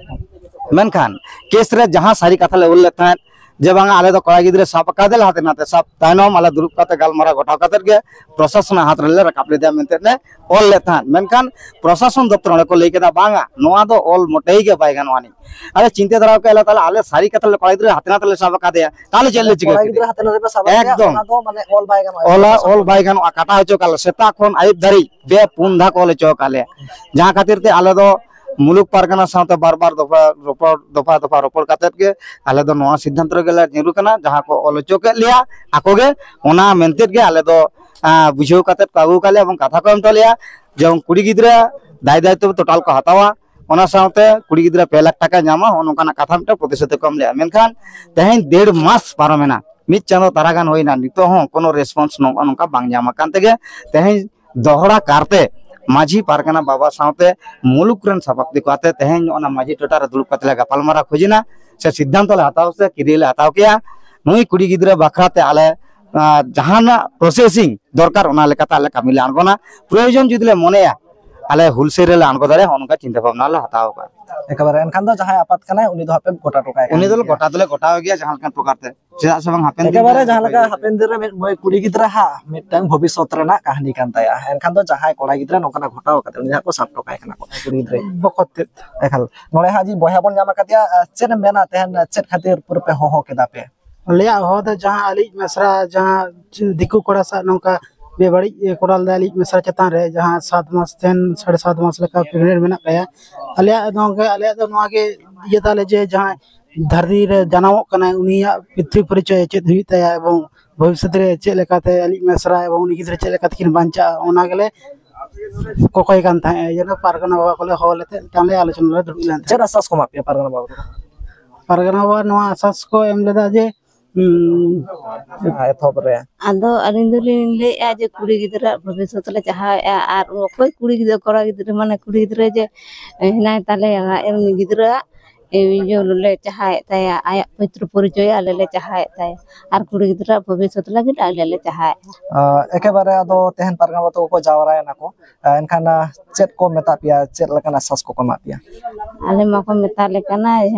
ᱢᱮᱱᱠᱷᱟᱱ ᱠᱮᱥ ᱨᱮ ᱡᱟᱦᱟᱸ ᱥᱟᱹᱨᱤ ᱠᱟᱛᱷᱟ ᱞᱮ ᱚᱞ ᱞᱮᱫ ᱛᱟᱦᱮᱸᱫ ᱡᱮ ᱵᱟᱝᱟ, ᱟᱞᱮ ᱫᱚ ᱠᱚᱲᱟ ᱜᱤᱫᱽᱨᱟᱹ ᱥᱟᱵ ᱟᱠᱟᱫᱮ ᱞᱮ ᱦᱟᱛᱮ ᱱᱟᱛᱮ, ᱥᱟᱵ ᱛᱟᱭᱱᱚᱢ ᱟᱞᱮ ᱫᱩᱲᱩᱵ ᱠᱟᱛᱮ ᱜᱟᱞᱢᱟᱨᱟᱣ ᱜᱚᱴᱟ ᱠᱟᱛᱮᱫ ᱜᱮ ᱯᱨᱚᱥᱟᱥᱚᱱᱟᱜ ᱦᱟᱛ ᱨᱮᱞᱮ ᱨᱟᱠᱟᱵ ᱞᱮᱫᱮᱭᱟ ᱢᱮᱱᱛᱮ ᱞᱮ ᱚᱞ ᱞᱮᱫ ᱛᱟᱦᱮᱸᱫ᱾ ᱢᱮᱱᱠᱷᱟᱱ ᱯᱨᱚᱥᱟᱥᱚᱱ ᱫᱚᱯᱛᱚᱨ ᱚᱸᱰᱮ ᱠᱚ ᱞᱟᱹᱭ ᱠᱮᱫᱟ, "ᱵᱟᱝᱟ, ᱱᱚᱣᱟ ᱫᱚ ᱚᱞ ᱢᱚᱴᱮ ᱜᱮ ᱵᱟᱭ ᱜᱟᱱᱚᱜᱼᱟ ᱟᱹᱱᱤᱡ᱾" ᱟᱞᱮ ᱪᱤᱱᱛᱟᱹ ᱫᱷᱟᱨᱟ ᱠᱮᱫ ᱞᱮ, ᱛᱟᱦᱚᱞᱮ ᱟᱞᱮ ᱥᱟᱹᱨᱤ ᱠᱟᱛᱷᱟ ᱞᱮ ᱠᱚᱲᱟ ᱜᱤᱫᱽᱨᱟᱹ ᱦᱟᱛᱮ ᱱᱟᱛᱮ ᱞᱮ ᱥᱟᱵ ᱟᱠᱟᱫᱮᱭᱟ, ᱛᱟᱦᱚᱞᱮ ᱪᱮᱫ ᱞᱮ ᱪᱤᱠᱟᱹ ᱠᱚᱲᱟ ᱠᱮᱫᱟ? ᱜᱤᱫᱽᱨᱟᱹ ᱦᱟᱛᱮ ᱱᱟᱛᱮ ᱯᱮ ᱥᱟᱵ ᱟᱠᱟᱫᱮᱭᱟ, ᱮᱠᱫᱚᱢ᱾ ᱚᱱᱟ ᱫᱚ ᱢᱟᱱᱮ ᱚᱞ ᱵᱟᱭ ᱜᱟᱱᱚᱜᱼᱟ᱾ ᱚᱞᱟ-, ᱚᱞ ᱵᱟᱭ ᱜᱟᱱᱚᱜᱼᱟ, ᱠᱟᱴᱟ ᱦᱚᱪᱚ ᱠᱟᱜ ᱞᱮ, ᱥᱮᱛᱟᱜ ᱠᱷᱚᱱ ᱟᱹᱭᱩᱵ ᱫᱷᱟᱹᱨᱤᱡ ᱯᱮ ᱯᱩᱱ ᱫᱷᱟᱣ ᱠᱚ ᱚᱞ ᱦᱚᱪᱚ ᱟᱠᱟᱫ ᱞᱮᱭᱟ᱾ ᱡᱟᱦᱟᱸ ᱠᱷᱟᱹᱛᱤᱨ ᱛᱮ ᱟᱞᱮ ᱫᱚ ᱢᱩᱞᱩᱠ ᱯᱟᱨᱜᱟᱱᱟ ᱥᱟᱶᱛᱮ ᱵᱟᱨ ᱵᱟᱨ ᱫᱚᱯᱷᱟ ᱨᱚᱯᱚᱲ, ᱫᱚᱯᱷᱟ ᱫᱚᱯᱷᱟ ᱨᱚᱯᱚᱲ ᱠᱟᱛᱮᱫ ᱜᱮ ᱟᱞᱮ ᱫᱚ ᱱᱚᱣᱟ ᱥᱤᱫᱽᱫᱷᱟᱱᱛᱚ ᱨᱮᱜᱮ ᱞᱮ ᱧᱩᱨᱩ ᱠᱟᱱᱟ, ᱡᱟᱦᱟᱸ ᱠᱚ ᱚᱞ ᱦᱚᱪᱚ ᱠᱮᱫ ᱞᱮᱭᱟ ᱟᱠᱚ ᱜᱮ, ᱚᱱᱟ ᱢᱮᱱᱛᱮᱫ ᱜᱮ ᱟᱞᱮ ᱫᱚ, ᱟᱸ, ᱵᱩᱡᱷᱟᱹᱣ ᱠᱟᱛᱮᱫ ᱠᱚ ᱟᱹᱜᱩ ᱟᱠᱟᱫ ᱞᱮᱭᱟ ᱮᱵᱚᱝ ᱠᱟᱛᱷᱟ ᱠᱚ ᱮᱢ ᱦᱚᱴᱚ ᱞᱮᱭᱟ ᱡᱮ ᱠᱩᱲᱤ ᱜᱤᱫᱽᱨᱟᱹ ᱫᱟᱭ ᱫᱟᱭᱤᱛᱛᱚ total ᱠᱚ ᱦᱟᱛᱟᱣᱟ, ᱚᱱᱟ ᱥᱟᱶᱛᱮ ᱠᱩᱲᱤ ᱜᱤᱫᱽᱨᱟᱹ ᱯᱮ ᱞᱟᱠᱷ ᱴᱟᱠᱟ ᱧᱟᱢᱟ, ᱦᱚᱸᱜᱼᱚ ᱱᱚᱝᱠᱟᱱᱟᱜ ᱠᱟᱛᱷᱟ ᱢᱤᱫᱴᱟᱝ ᱯᱨᱚᱛᱤᱥᱨᱩᱛᱤ ᱠᱚ ᱮᱢ ᱞᱮᱜᱼᱟ᱾ ᱢᱮᱱᱠᱷᱟᱱ ᱛᱮᱦᱮᱧ ᱰᱮᱲ ᱢᱟᱥ ᱯᱟᱨᱚᱢᱮᱱᱟ, ᱢᱤᱫ ᱪᱟᱸᱫᱚ ᱛᱟᱨᱟ ᱜᱟᱱ ᱦᱩᱭᱱᱟ, ᱱᱤᱛᱚᱜ ᱦᱚᱸ ᱠᱳᱱᱳ response ᱱᱚᱝᱠᱟ ᱱᱚᱝᱠᱟ ᱵᱟᱝ ᱧᱟᱢ ᱟᱠᱟᱱ ᱛᱮᱜᱮ ᱛᱮᱦᱮᱧ ᱫᱚᱦᱲᱟ ᱠᱟᱨᱛᱮ ᱢᱟᱹᱡᱷᱤ ᱯᱟᱨᱜᱟᱱᱟ ᱵᱟᱵᱟ ᱥᱟᱶᱛᱮ ᱢᱩᱞᱩᱠ ᱨᱮᱱ ᱥᱟᱯᱟᱵᱫᱤ ᱠᱚ ᱟᱛᱮ ᱛᱮᱦᱮᱧ ᱚᱱᱟ ᱢᱟᱹᱡᱷᱤ ᱴᱚᱴᱷᱟ ᱨᱮ ᱫᱩᱲᱩᱵ ᱠᱟᱛᱮ ᱞᱮ ᱜᱟᱯᱟᱞᱢᱟᱨᱟᱣ ᱠᱷᱚᱡᱽ ᱮᱱᱟ, ᱥᱮ ᱥᱤᱫᱽᱫᱷᱟᱱᱛᱚ ᱞᱮ ᱦᱟᱛᱟᱣ ᱥᱮ ᱠᱤᱨᱤᱭᱟᱹ ᱞᱮ ᱦᱟᱛᱟᱣ ᱠᱮᱜᱼᱟ᱾ ᱱᱩᱭ ᱠᱩᱲᱤ ᱜᱤᱫᱽᱨᱟᱹ ᱵᱟᱠᱷᱨᱟ ᱛᱮ ᱟᱞᱮ, ᱟᱸ, ᱡᱟᱦᱟᱱᱟᱜ processing ᱫᱚᱨᱠᱟᱨ, ᱚᱱᱟ ᱞᱮᱠᱟᱛᱮ ᱟᱞᱮ ᱠᱟᱹᱢᱤ ᱞᱮ ᱟᱬᱜᱚᱱᱟ᱾ ᱯᱨᱚᱭᱳᱡᱚᱱ ᱡᱩᱫᱤ ᱞᱮ ᱢᱚᱱᱮᱭᱟ, ᱟᱞᱮ ᱦᱩᱞᱥᱟᱹᱭ ᱨᱮᱞᱮ ᱟᱬᱜᱚ ᱫᱟᱲᱮᱭᱟᱜᱼᱟ, ᱱᱚᱜᱼᱚ ᱱᱚᱝᱠᱟ ᱪᱤᱱᱛᱟᱹ ᱵᱷᱟᱵᱽᱱᱟ ᱞᱮ ᱦᱟᱛᱟᱣ ᱟᱠᱟᱫᱼᱟ᱾ ᱮᱠᱮᱵᱟᱨᱮ ᱮᱱᱠᱷᱟᱱ ᱫᱚ ᱡᱟᱦᱟᱸᱭ ᱟᱯᱟᱛ ᱠᱟᱱᱟᱭ, ᱩᱱᱤ ᱫᱚ ᱦᱟᱸᱜ ᱯᱮ ᱜᱚᱴᱟ ᱦᱚᱴᱚ ᱠᱟᱭ ᱠᱟᱱ ᱩᱱᱤ ᱫᱚᱞᱮ ᱜᱮᱭᱟ᱾ ᱜᱚᱴᱟ ᱫᱚᱞᱮ ᱜᱚᱴᱟᱣ ᱜᱮᱭᱟ ᱡᱟᱦᱟᱸ ᱞᱮᱠᱟᱱ ᱯᱨᱚᱠᱟᱨ ᱛᱮ᱾ ᱪᱮᱫᱟᱜ ᱥᱮ ᱵᱟᱝ, ᱦᱟᱯᱮᱱ ᱫᱤᱱ ᱮᱠᱮᱵᱟᱨᱮ ᱨᱮ ᱡᱟᱦᱟᱸ ᱞᱮᱠᱟ ᱚᱠᱚᱭ ᱦᱟᱯᱮᱱ ᱫᱤᱱ ᱨᱮ ᱢᱤᱫ ᱢᱟᱹᱭ ᱠᱩᱲᱤ ᱜᱤᱫᱽᱨᱟᱹ ᱦᱟᱸᱜ ᱢᱤᱫᱴᱟᱝ ᱵᱷᱚᱵᱤᱥᱥᱚᱛ ᱨᱮᱱᱟᱜ ᱠᱟᱹᱦᱱᱤ ᱠᱟᱱ ᱛᱟᱭᱟ, ᱮᱱᱠᱷᱟᱱ ᱫᱚ ᱡᱟᱦᱟᱸᱭ ᱠᱚᱲᱟ ᱜᱤᱫᱽᱨᱟᱹ ᱱᱚᱝᱠᱟᱱᱟᱜ ᱜᱷᱚᱴᱟᱣ ᱠᱟᱛᱮ ᱩᱱᱤ ᱦᱟᱸᱜ ᱠᱚ ᱥᱟᱵ ᱦᱚᱴᱚ ᱠᱟᱭ ᱠᱟᱱᱟ ᱠᱚ ᱠᱩᱲᱤ ᱜᱤᱫᱽᱨᱟᱹ᱾ ᱵᱚᱠᱚᱛ ᱛᱮᱫ᱾ ᱮᱠᱟᱞ᱾ ᱱᱚᱰᱮ ᱦᱟᱸᱜ ᱡᱮ ᱵᱚᱭᱦᱟ ᱵᱚᱱ ᱧᱟᱢ ᱟᱠᱟᱫᱮᱭᱟ, ᱟᱨ ᱪᱮᱫ ᱮᱢ ᱢᱮᱱᱟ ᱛᱮᱦᱮᱧ, ᱪᱮᱫ ᱠᱷᱟᱹᱛᱤᱨ ᱯᱩᱨᱟᱹ ᱯᱮ ᱦᱚᱦᱚ ᱠᱮᱫᱟ ᱯᱮ? ᱟᱞᱮᱭᱟᱜ ᱦᱚᱦᱚ ᱫᱚ ᱡᱟᱦᱟᱸ ᱟᱹᱞᱤᱡ ᱢᱮᱥᱨᱟ, ᱡᱟᱦᱟᱸ ᱫᱤᱠᱩ ᱠᱚᱲᱟ ᱥᱟᱶ ᱱᱚᱝᱠᱟ ᱵᱮᱵᱟᱹᱲᱤᱡ ᱮ ᱠᱚᱨᱟᱣ ᱞᱮᱫᱟ ᱟᱹᱞᱤᱡ ᱢᱮᱥᱨᱟ ᱪᱮᱛᱟᱱ ᱨᱮ, ᱡᱟᱦᱟᱸ ᱥᱟᱛ ᱢᱟᱥ ᱛᱮᱱ ᱥᱟᱲᱮ ᱥᱟᱛ ᱢᱟᱥ ᱞᱮᱠᱟ ᱯᱨᱮᱜᱱᱮᱱᱴ ᱢᱮᱱᱟᱜ ᱛᱟᱭᱟ᱾ ᱟᱞᱮᱭᱟᱜ ᱱᱚᱝᱠᱟ ᱟᱞᱮᱭᱟᱜ ᱫᱚ ᱱᱚᱣᱟ ᱜᱮ ᱤᱭᱟᱹ ᱛᱟᱞᱮ ᱡᱮ ᱡᱟᱦᱟᱸᱭ ᱫᱷᱟᱹᱨᱛᱤ ᱨᱮ ᱡᱟᱱᱟᱢᱚᱜ ᱠᱟᱱᱟᱭ ᱩᱱᱤᱭᱟᱜ ᱯᱤᱛᱨᱤ ᱯᱚᱨᱤᱪᱚᱭ ᱪᱮᱫ ᱦᱩᱭᱩᱜ ᱛᱟᱭᱟ ᱮᱵᱚᱝ ᱵᱷᱚᱵᱤᱥᱥᱚᱛ ᱨᱮ ᱪᱮᱫ ᱞᱮᱠᱟᱛᱮ ᱟᱹᱞᱤᱡ ᱢᱮᱥᱨᱟ ᱮᱵᱚᱝ ᱩᱱᱤ ᱜᱤᱫᱽᱨᱟᱹ ᱪᱮᱫ ᱞᱮᱠᱟ ᱛᱮᱠᱤᱱ ᱵᱟᱧᱪᱟᱜᱼᱟ ᱚᱱᱟ ᱜᱮᱞᱮ ᱠᱚᱠᱚᱭ ᱠᱟᱱ ᱛᱟᱦᱮᱸᱫ᱾ ᱡᱮᱱᱚ ᱯᱟᱨᱜᱟᱱᱟ ᱵᱟᱵᱟ ᱠᱚᱞᱮ ᱦᱚᱦᱚ ᱞᱮᱫ ᱛᱮ ᱢᱤᱫᱴᱟᱝ ᱞᱮ ᱟᱞᱳᱪᱚᱱᱟ ᱞᱮ ᱫᱩᱲᱩᱵ ᱞᱮᱱ ᱛᱟᱦᱮᱸᱫ᱾ ᱪᱮᱫ ᱟᱥᱟᱥ ᱠᱚ ᱮᱢᱟᱜ ᱯᱮᱭᱟ ᱯᱟᱨᱜᱟᱱᱟ ᱵᱟᱵᱟ ᱠᱚ? ᱯᱟᱨᱜᱟᱱᱟ ᱵᱟᱵᱟ ᱱᱚᱣᱟ ᱟᱥᱟᱥ ᱠᱚ ᱮᱢ ᱞᱮᱫᱟ ᱡᱮ ᱩᱸ, ᱮᱛᱚᱦᱚᱵ ᱨᱮ ᱟᱫᱚ ᱟᱹᱞᱤᱧ ᱫᱚᱞᱤᱧ ᱞᱟᱹᱭᱮᱫᱼᱟ ᱡᱮ ᱠᱩᱲᱤ ᱜᱤᱫᱽᱨᱟᱹᱣᱟᱜ ᱵᱷᱚᱵᱤᱥᱥᱚᱛ ᱞᱮ ᱪᱟᱦᱟᱣᱮᱫᱼᱟ, ᱟᱨ ᱚᱠᱚᱭ ᱠᱩᱲᱤ ᱜᱤᱫᱽᱨᱟᱹ ᱠᱚᱲᱟ ᱜᱤᱫᱽᱨᱟᱹ ᱢᱟᱱᱮ ᱠᱩᱲᱤ ᱜᱤᱫᱽᱨᱟᱹ ᱡᱮ ᱦᱮᱱᱟᱭ ᱛᱟᱞᱮᱭᱟ ᱩᱱᱤ ᱜᱤᱫᱽᱨᱟᱹᱣᱟᱜ ᱤᱭᱟᱹ ᱞᱮ ᱪᱟᱦᱟᱣᱮᱫ ᱛᱟᱭᱟ, ᱟᱭᱟᱜ ᱯᱤᱛᱨᱤ ᱯᱚᱨᱤᱪᱚᱭ ᱟᱞᱮ ᱞᱮ ᱪᱟᱦᱟᱣᱮᱫ ᱛᱟᱭᱟ, ᱟᱨ ᱠᱩᱲᱤ ᱜᱤᱫᱽᱨᱟᱹᱣᱟᱜ ᱵᱷᱚᱵᱤᱥᱥᱚᱛ ᱞᱟᱹᱜᱤᱫ ᱟᱞᱮ ᱞᱮ ᱪᱟᱦᱟᱣᱮᱫᱼᱟ᱾ ᱟᱸ, ᱮᱠᱮᱵᱟᱨᱮ ᱟᱫᱚ ᱛᱮᱦᱮᱧ ᱯᱟᱨᱜᱟᱱᱟ ᱵᱟᱵᱟ ᱛᱟᱠᱚ ᱠᱚ ᱡᱟᱣᱨᱟᱭᱮᱱᱟ ᱠᱚ, ᱟᱸ, ᱮᱱᱠᱷᱟᱱ ᱟᱸ, ᱪᱮᱫ ᱠᱚ ᱢᱮᱛᱟ ᱯᱮᱭᱟ, ᱪᱮᱫ ᱞᱮᱠᱟᱱ ᱟᱥᱟᱥ ᱠᱚᱠᱚ ᱮᱢᱟᱜ ᱯᱮᱭᱟ? ᱟᱞᱮ ᱢᱟᱠᱚ ᱢᱮᱛᱟ ᱞᱮ ᱠᱟᱱᱟ,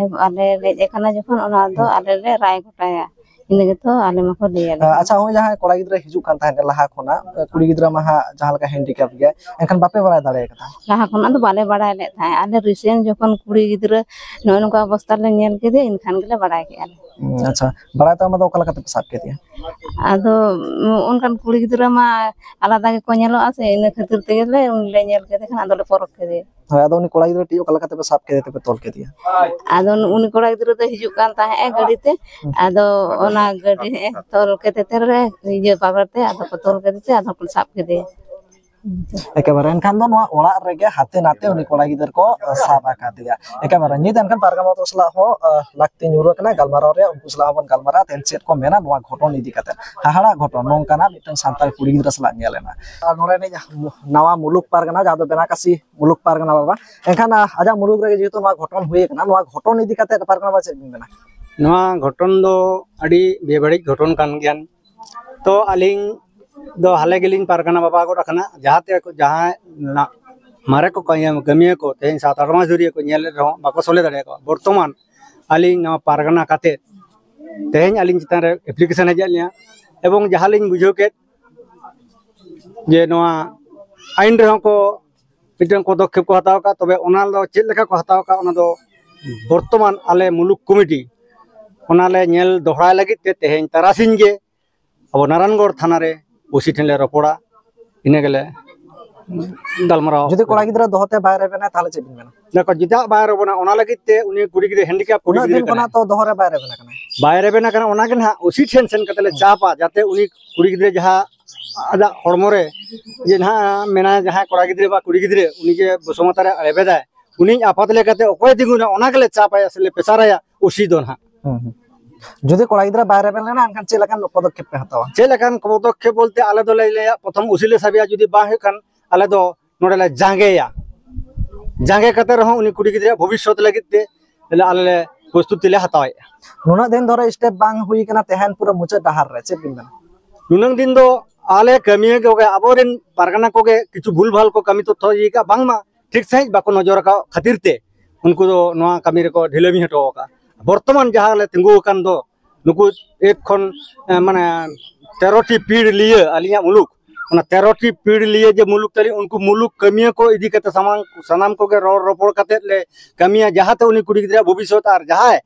ᱟᱞᱮ ᱞᱮ ᱦᱮᱡ ᱟᱠᱟᱱᱟ ᱡᱚᱠᱷᱚᱱ ᱚᱱᱟ ᱫᱚ ᱟᱞᱮ ᱞᱮ ᱨᱟᱭ ᱜᱚᱴᱟᱭᱟ, ᱤᱱᱟᱹ ᱜᱮᱛᱚ ᱟᱞᱮ ᱢᱟᱠᱚ ᱞᱟᱹᱭᱟᱞᱮ ᱟᱸ, ᱠᱟᱱᱟ᱾ ᱟᱪᱪᱷᱟ, ᱦᱚᱸᱜᱼᱚᱭ ᱡᱟᱦᱟᱸᱭ ᱠᱚᱲᱟ ᱜᱤᱫᱽᱨᱟᱹ ᱦᱤᱡᱩᱜ ᱠᱟᱱ ᱛᱟᱦᱮᱸᱫ ᱞᱟᱦᱟ ᱠᱷᱚᱱᱟᱜ, ᱠᱩᱲᱤ ᱜᱤᱫᱽᱨᱟᱹ ᱢᱟ ᱦᱟᱸᱜ ᱡᱟᱦᱟᱸ ᱞᱮᱠᱟ ᱦᱮᱱᱰᱤᱠᱮᱯ ᱜᱮᱭᱟ, ᱮᱱᱠᱷᱟᱱ ᱵᱟᱯᱮ ᱵᱟᱲᱟᱭ ᱫᱟᱲᱮ ᱠᱟᱫᱟ? ᱞᱟᱦᱟ ᱠᱷᱚᱱᱟᱜ ᱫᱚ ᱵᱟᱞᱮ ᱵᱟᱲᱟᱭ ᱞᱮᱫ ᱛᱟᱦᱮᱸᱫ᱾ ᱟᱞᱮ ᱨᱤᱥᱮᱱᱴ ᱡᱚᱠᱷᱚᱱ ᱠᱩᱲᱤ ᱜᱤᱫᱽᱨᱟᱹ ᱱᱚᱜᱼᱚᱭ ᱱᱚᱝᱠᱟ ᱚᱵᱚᱥᱛᱟ ᱞᱮ ᱧᱮᱞ ᱠᱮᱫᱮᱭᱟ, ᱮᱱᱠᱷᱟᱱ ᱜᱮᱞᱮ ᱵᱟᱲᱟᱭ ᱠᱮᱫᱼᱟ ᱞᱮ᱾ ᱦᱩᱸ, ᱟᱪᱪᱷᱟ, ᱵᱟᱲᱟᱭ ᱛᱟᱢ ᱟᱫᱚ ᱚᱠᱟ ᱞᱮᱠᱟ ᱛᱮᱯᱮ ᱥᱟᱵ ᱠᱮᱫᱮᱭᱟ? ᱟᱫᱚ ᱚᱱᱠᱟᱱ ᱠᱩᱲᱤ ᱜᱤᱫᱽᱨᱟᱹ ᱢᱟ ᱟᱞᱟᱫᱟ ᱜᱮᱠᱚ ᱧᱮᱞᱚᱜᱼᱟ ᱥᱮ, ᱤᱱᱟᱹ ᱠᱷᱟᱹᱛᱤᱨ ᱛᱮᱜᱮ ᱞᱮ ᱩᱱᱤ ᱞᱮ ᱧᱮᱞ ᱠᱮᱫᱮ ᱠᱷᱟᱱ ᱟᱫᱚᱞᱮ ᱯᱚᱨᱚᱠ ᱠᱮᱫᱮᱭᱟ᱾ ᱦᱳᱭ, ᱟᱫᱚ ᱩᱱᱤ ᱠᱚᱲᱟ ᱜᱤᱫᱽᱨᱟᱹ ᱴᱤᱡ ᱚᱠᱟ ᱞᱮᱠᱟ ᱛᱮᱯᱮ ᱥᱟᱵ ᱠᱮᱫᱮ ᱛᱮᱯᱮ ᱛᱚᱞ ᱠᱮᱫᱮᱭᱟ? ᱟᱫᱚ ᱩᱱᱤ ᱠᱚᱲᱟ ᱜᱤᱫᱽᱨᱟᱹ ᱫᱚ ᱦᱤᱡᱩᱜ ᱠᱟᱱ ᱛᱟᱦᱮᱸᱫ ᱜᱟᱹᱰᱤ ᱛᱮ, ᱟᱫᱚ ᱚᱱᱟ ᱜᱟᱹᱰᱤ ᱦᱮᱸ ᱛᱚᱞ ᱠᱮᱫᱮ ᱛᱮ ᱨᱮ ᱤᱭᱟᱹ ᱵᱟᱵᱮᱨ ᱛᱮ ᱟᱫᱚ ᱠᱚ ᱛᱚᱞ ᱠᱮᱫᱮ ᱛᱮ ᱟᱫᱚ ᱠᱚ ᱥᱟᱵ ᱠᱮᱫᱮᱭᱟ᱾ ᱮᱠᱮᱵᱟᱨᱮ ᱮᱱᱠᱷᱟᱱ ᱫᱚ ᱱᱚᱣᱟ ᱚᱲᱟᱜ ᱨᱮᱜᱮ ᱦᱟᱛᱮ ᱱᱟᱛᱮ ᱩᱱᱤ ᱠᱚᱲᱟ ᱜᱤᱫᱟᱹᱨ ᱠᱚ ᱥᱟᱵ ᱟᱠᱟᱫᱮᱭᱟ᱾ ᱮᱠᱮᱵᱟᱨᱮ ᱱᱤᱛ ᱮᱱᱠᱷᱟᱱ ᱯᱟᱨᱜᱟᱱᱟ ᱵᱟᱵᱟ ᱥᱟᱞᱟᱜ ᱦᱚᱸ ᱟᱸ, ᱞᱟᱹᱠᱛᱤ ᱧᱩᱨ ᱟᱠᱟᱱᱟ ᱜᱟᱞᱢᱟᱨᱟᱣ ᱨᱮᱭᱟᱜ, ᱩᱱᱠᱩ ᱥᱟᱞᱟᱜ ᱦᱚᱸᱵᱚᱱ ᱜᱟᱞᱢᱟᱨᱟᱣᱟ ᱛᱮᱦᱮᱧ ᱪᱮᱫ ᱠᱚ ᱢᱮᱱᱟ ᱱᱚᱣᱟ ᱜᱷᱚᱴᱚᱱ ᱤᱫᱤ ᱠᱟᱛᱮ᱾ ᱦᱟᱦᱟᱲᱟᱜ ᱜᱷᱚᱴᱚᱱ ᱱᱚᱝᱠᱟᱱᱟᱜ ᱢᱤᱫᱴᱟᱝ ᱥᱟᱱᱛᱟᱲ ᱠᱩᱲᱤ ᱜᱤᱫᱽᱨᱟᱹ ᱥᱟᱞᱟᱜ ᱧᱮᱞ ᱮᱱᱟ᱾ ᱟᱨ ᱱᱚᱰᱮ ᱨᱤᱱᱤᱡ ᱱᱟᱣᱟ ᱢᱩᱞᱩᱠ ᱯᱟᱨᱜᱟᱱᱟ ᱡᱟᱦᱟᱸ ᱫᱚ ᱵᱮᱱᱟᱠᱟᱥᱤ ᱢᱩᱞᱩᱠ ᱯᱟᱨᱜᱟᱱᱟ ᱵᱟᱵᱟ, ᱮᱱᱠᱷᱟᱱ ᱟᱸ, ᱟᱡᱟᱜ ᱢᱩᱞᱩᱠ ᱨᱮᱜᱮ ᱡᱮᱦᱮᱛᱩ ᱱᱚᱣᱟ ᱜᱷᱚᱴᱚᱱ ᱦᱩᱭ ᱟᱠᱟᱱᱟ, ᱱᱚᱣᱟ ᱜᱷᱚᱴᱚᱱ ᱤᱫᱤ ᱠᱟᱛᱮ ᱯᱟᱨᱜᱟᱱᱟ ᱵᱟᱵᱟ ᱪᱮᱫ ᱵᱤᱱ ᱢᱮᱱᱟ? ᱱᱚᱣᱟ ᱜᱷᱚᱴᱚᱱ ᱫᱚ ᱟᱹᱰᱤ ᱵᱮᱵᱟᱹᱲᱤᱡ ᱜᱷᱚᱴᱚᱱ ᱠᱟᱱ ᱜᱮᱭᱟ᱾ ᱛᱚ ᱟᱹᱞᱤᱧ ᱫᱚ ᱦᱟᱞᱮ ᱜᱮᱞᱤᱧ ᱯᱟᱨᱜᱟᱱᱟ ᱵᱟᱵᱟ ᱜᱚᱫ ᱟᱠᱟᱱᱟ᱾ ᱡᱟᱦᱟᱸᱛᱮ ᱡᱟᱦᱟᱸ ᱱᱟ- ᱢᱟᱨᱮ ᱠᱚ ᱠᱟᱹᱢᱤᱭᱟᱹ, ᱠᱟᱹᱢᱤᱭᱟᱹ ᱠᱚ ᱛᱮᱦᱮᱧ ᱥᱟᱶᱛᱟ ᱥᱚᱢᱟᱡᱽ ᱫᱷᱩᱨᱤᱭᱟᱹ ᱠᱚ ᱧᱮᱞ ᱨᱮᱦᱚᱸ ᱵᱟᱠᱚ ᱥᱚᱞᱦᱮ ᱫᱟᱲᱮᱭᱟᱠᱚᱣᱟ᱾ ᱵᱚᱨᱛᱚᱢᱟᱱ ᱟᱹᱞᱤᱧ ᱱᱚᱣᱟ ᱯᱟᱨᱜᱟᱱᱟ ᱠᱟᱛᱮ ᱛᱮᱦᱮᱧ ᱟᱹᱞᱤᱧ ᱪᱮᱛᱟᱱ ᱨᱮ ᱮᱯᱞᱤᱠᱮᱥᱚᱱ ᱦᱮᱡ ᱟᱫ ᱞᱤᱧᱟ, ᱮᱵᱚᱝ ᱡᱟᱦᱟᱸ ᱞᱤᱧ ᱵᱩᱡᱷᱟᱹᱣ ᱠᱮᱫ ᱡᱮ ᱱᱚᱣᱟ ᱟᱭᱤᱱ ᱨᱮᱦᱚᱸ ᱠᱚ ᱢᱤᱫᱴᱮᱱ ᱯᱚᱫᱚᱠᱷᱮᱯ ᱠᱚ ᱦᱟᱛᱟᱣ ᱟᱠᱟᱫ, ᱛᱚᱵᱮ ᱚᱱᱟ ᱫᱚ ᱪᱮᱫ ᱞᱮᱠᱟ ᱠᱚ ᱦᱟᱛᱟᱣ ᱟᱠᱟᱫ, ᱚᱱᱟ ᱫᱚ ᱵᱚᱨᱛᱚᱢᱟᱱ ᱟᱞᱮ ᱢᱩᱞᱩᱠ ᱠᱚᱢᱤᱴᱤ ᱚᱱᱟ ᱞᱮ ᱧᱮᱞ ᱫᱚᱦᱲᱟᱭ ᱞᱟᱹᱜᱤᱫ ᱛᱮ ᱛᱮᱦᱮᱧ ᱛᱟᱨᱟᱥᱤᱧ ᱜᱮ ᱟᱵᱚ ᱱᱟᱨᱟᱭᱚᱱᱜᱚᱲ ᱛᱷᱟᱱᱟ ᱨᱮ ᱳᱥᱤ ᱴᱷᱮᱱ ᱞᱮ ᱨᱚᱯᱚᱲᱟ᱾ ᱤᱱᱟᱹ ᱜᱮᱞᱮ ᱜᱟᱞᱢᱟᱨᱟᱣ ᱡᱩᱫᱤ ᱠᱚᱲᱟ ᱜᱤᱫᱽᱨᱟᱹ ᱫᱚᱦᱚ ᱛᱮ ᱵᱟᱭ ᱨᱮᱵᱮᱱᱟ, ᱛᱟᱦᱚᱞᱮ ᱪᱮᱫ ᱵᱤᱱ ᱢᱮᱱᱟ? ᱫᱮᱠᱷᱚ, ᱪᱮᱫᱟᱜ ᱵᱟᱭ ᱨᱮᱵᱮᱱᱟ? ᱚᱱᱟ ᱞᱟᱹᱜᱤᱫ ᱛᱮ ᱩᱱᱤ ᱠᱩᱲᱤ ᱜᱤᱫᱽᱨᱟᱹ ᱦᱮᱱᱰᱤᱠᱮᱯ ᱠᱩᱲᱤ ᱩᱱᱟᱹᱜ ᱜᱤᱫᱽᱨᱟᱹ ᱫᱤᱱ ᱠᱟᱱᱟᱭ᱾ ᱠᱷᱚᱱᱟᱜ ᱛᱚ ᱫᱚᱦᱚ ᱨᱮ ᱵᱟᱭ ᱨᱮᱵᱮᱱᱟ ᱠᱟᱱᱟ᱾ ᱵᱟᱭ ᱨᱮᱵᱮᱱᱟ ᱠᱟᱱᱟ, ᱚᱱᱟ ᱜᱮ ᱱᱟᱦᱟᱜ ᱳᱥᱤ ᱴᱷᱮᱱ ᱥᱮᱱ ᱠᱟᱛᱮ ᱞᱮ ᱪᱟᱯᱟ, ᱡᱟᱛᱮ ᱩᱱᱤ ᱠᱩᱲᱤ ᱜᱤᱫᱽᱨᱟᱹ ᱡᱟᱦᱟᱸ ᱟᱡᱟᱜ ᱦᱚᱲᱢᱚ ᱨᱮ ᱡᱮ ᱱᱟᱦᱟᱜ ᱢᱮᱱᱟᱭ, ᱡᱟᱦᱟᱸᱭ ᱠᱚᱲᱟ ᱜᱤᱫᱽᱨᱟᱹ ᱵᱟ ᱠᱩᱲᱤ ᱜᱤᱫᱽᱨᱟᱹ, ᱩᱱᱤ ᱡᱮ ᱵᱚᱥᱚᱢᱚᱛᱟ ᱨᱮ ᱞᱮᱵᱮᱫᱟᱭ, ᱩᱱᱤ ᱟᱯᱟᱛ ᱞᱮᱠᱟᱛᱮ ᱚᱠᱚᱭ ᱛᱤᱸᱜᱩᱱᱟ, ᱚᱱᱟ ᱜᱮᱞᱮ ᱪᱟᱯᱟᱭᱟ ᱥᱮ ᱞᱮ ᱯᱮᱥᱟᱨᱟᱭᱟ ᱳᱥᱤ ᱫᱚ ᱱᱟᱦᱟᱜ᱾ ᱦᱩᱸ, ᱦᱩᱸ᱾ ᱡᱩᱫᱤ ᱠᱚᱲᱟ ᱜᱤᱫᱽᱨᱟᱹ ᱵᱟᱭ ᱨᱮᱵᱮᱱ ᱞᱮᱱᱟ, ᱮᱱᱠᱷᱟᱱ ᱪᱮᱫ ᱞᱮᱠᱟᱱ ᱯᱚᱫᱚᱠᱷᱮᱯ ᱯᱮ ᱦᱟᱛᱟᱣᱟ? ᱪᱮᱫ ᱞᱮᱠᱟᱱ ᱯᱚᱫᱚᱠᱷᱮᱯ ᱵᱚᱞᱛᱮ, ᱟᱞᱮ ᱫᱚᱞᱮ ᱞᱟᱹᱭᱟ, ᱯᱨᱚᱛᱷᱚᱢ ᱳᱥᱤ ᱞᱮ ᱥᱟᱵᱮᱭᱟ, ᱡᱩᱫᱤ ᱵᱟᱝ ᱦᱩᱭᱩᱜ ᱠᱷᱟᱱ ᱟᱞᱮ ᱫᱚ ᱱᱚᱰᱮ ᱞᱮ ᱡᱟᱸᱜᱮᱭᱟ᱾ ᱡᱟᱸᱜᱮ ᱠᱟᱛᱮ ᱨᱮᱦᱚᱸ ᱩᱱᱤ ᱠᱩᱲᱤ ᱜᱤᱫᱽᱨᱟᱹ ᱵᱷᱚᱵᱤᱥᱥᱚᱛ ᱞᱟᱹᱜᱤᱫ ᱛᱮ ᱟᱞᱮ ᱞᱮ ᱯᱨᱚᱥᱛᱩᱛᱤ ᱞᱮ ᱦᱟᱛᱟᱣᱮᱫᱼᱟ᱾ ᱱᱩᱱᱟᱹᱜ ᱫᱤᱱ ᱫᱷᱚᱨᱮ ᱥᱴᱮᱯ ᱵᱟᱝ ᱦᱩᱭ ᱠᱟᱱᱟ, ᱛᱮᱦᱮᱧ ᱯᱩᱨᱟᱹ ᱢᱩᱪᱟᱹᱫ ᱰᱟᱦᱟᱨ ᱨᱮ, ᱪᱮᱫ ᱵᱤᱱ ᱢᱮᱱᱟ? ᱱᱩᱱᱟᱹᱝ ᱫᱤᱱ ᱫᱚ ᱟᱞᱮ ᱠᱟᱹᱢᱤᱭᱟᱹ ᱠᱚᱜᱮ, ᱟᱵᱚᱨᱮᱱ ᱯᱟᱨᱜᱟᱱᱟ ᱠᱚᱜᱮ ᱠᱤᱪᱷᱩ ᱵᱷᱩᱞ ᱵᱷᱟᱞ ᱠᱚ ᱠᱟᱹᱢᱤ ᱛᱚᱛᱛᱷᱚ ᱤᱭᱟᱹ ᱠᱟᱜ, ᱵᱟᱝᱢᱟ ᱴᱷᱤᱠ ᱥᱟᱺᱦᱤᱡ ᱵᱟᱠᱚ ᱱᱚᱡᱚᱨ ᱟᱠᱟᱫ ᱠᱷᱟᱹᱛᱤᱨ ᱛᱮ ᱩᱱᱠᱩ ᱫᱚ ᱱᱚᱣᱟ ᱠᱟᱹᱢᱤ ᱨᱮᱠᱚ ᱰᱷᱤᱞᱟᱹᱢᱤ ᱦᱚᱴᱚ ᱟᱠᱟᱫ᱾ ᱵᱚᱨᱛᱚᱢᱟᱱ ᱡᱟᱦᱟᱸ ᱞᱮ ᱛᱤᱸᱜᱩ ᱟᱠᱟᱱ ᱫᱚ, ᱱᱩᱠᱩ ᱮᱠ ᱠᱷᱚᱱ, ᱮ, ᱢᱟᱱᱮ ᱛᱮᱨᱚ ᱴᱤ ᱯᱤᱲ ᱞᱤᱭᱟᱹ ᱟᱹᱞᱤᱧᱟᱜ ᱢᱩᱞᱩᱠ, ᱚᱱᱟ ᱛᱮᱨᱚ ᱴᱤ ᱯᱤᱲ ᱞᱤᱭᱟᱹ ᱡᱮ ᱢᱩᱞᱩᱠ ᱛᱟᱹᱞᱤᱧ, ᱩᱱᱠᱩ ᱢᱩᱞᱩᱠ ᱠᱟᱹᱢᱤᱭᱟᱹ ᱠᱚ ᱤᱫᱤ ᱠᱟᱛᱮ ᱥᱟᱢᱟᱝ, ᱥᱟᱱᱟᱢ ᱠᱚᱜᱮ ᱨᱚᱲ ᱨᱚᱯᱚᱲ ᱠᱟᱛᱮ ᱞᱮ ᱠᱟᱹᱢᱤᱭᱟ, ᱡᱟᱦᱟᱸᱛᱮ ᱩᱱᱤ ᱠᱩᱲᱤ ᱜᱤᱫᱽᱨᱟᱹᱣᱟᱜ ᱵᱷᱚᱵᱤᱥᱥᱚᱛ ᱟᱨ ᱡᱟᱦᱟᱸᱭ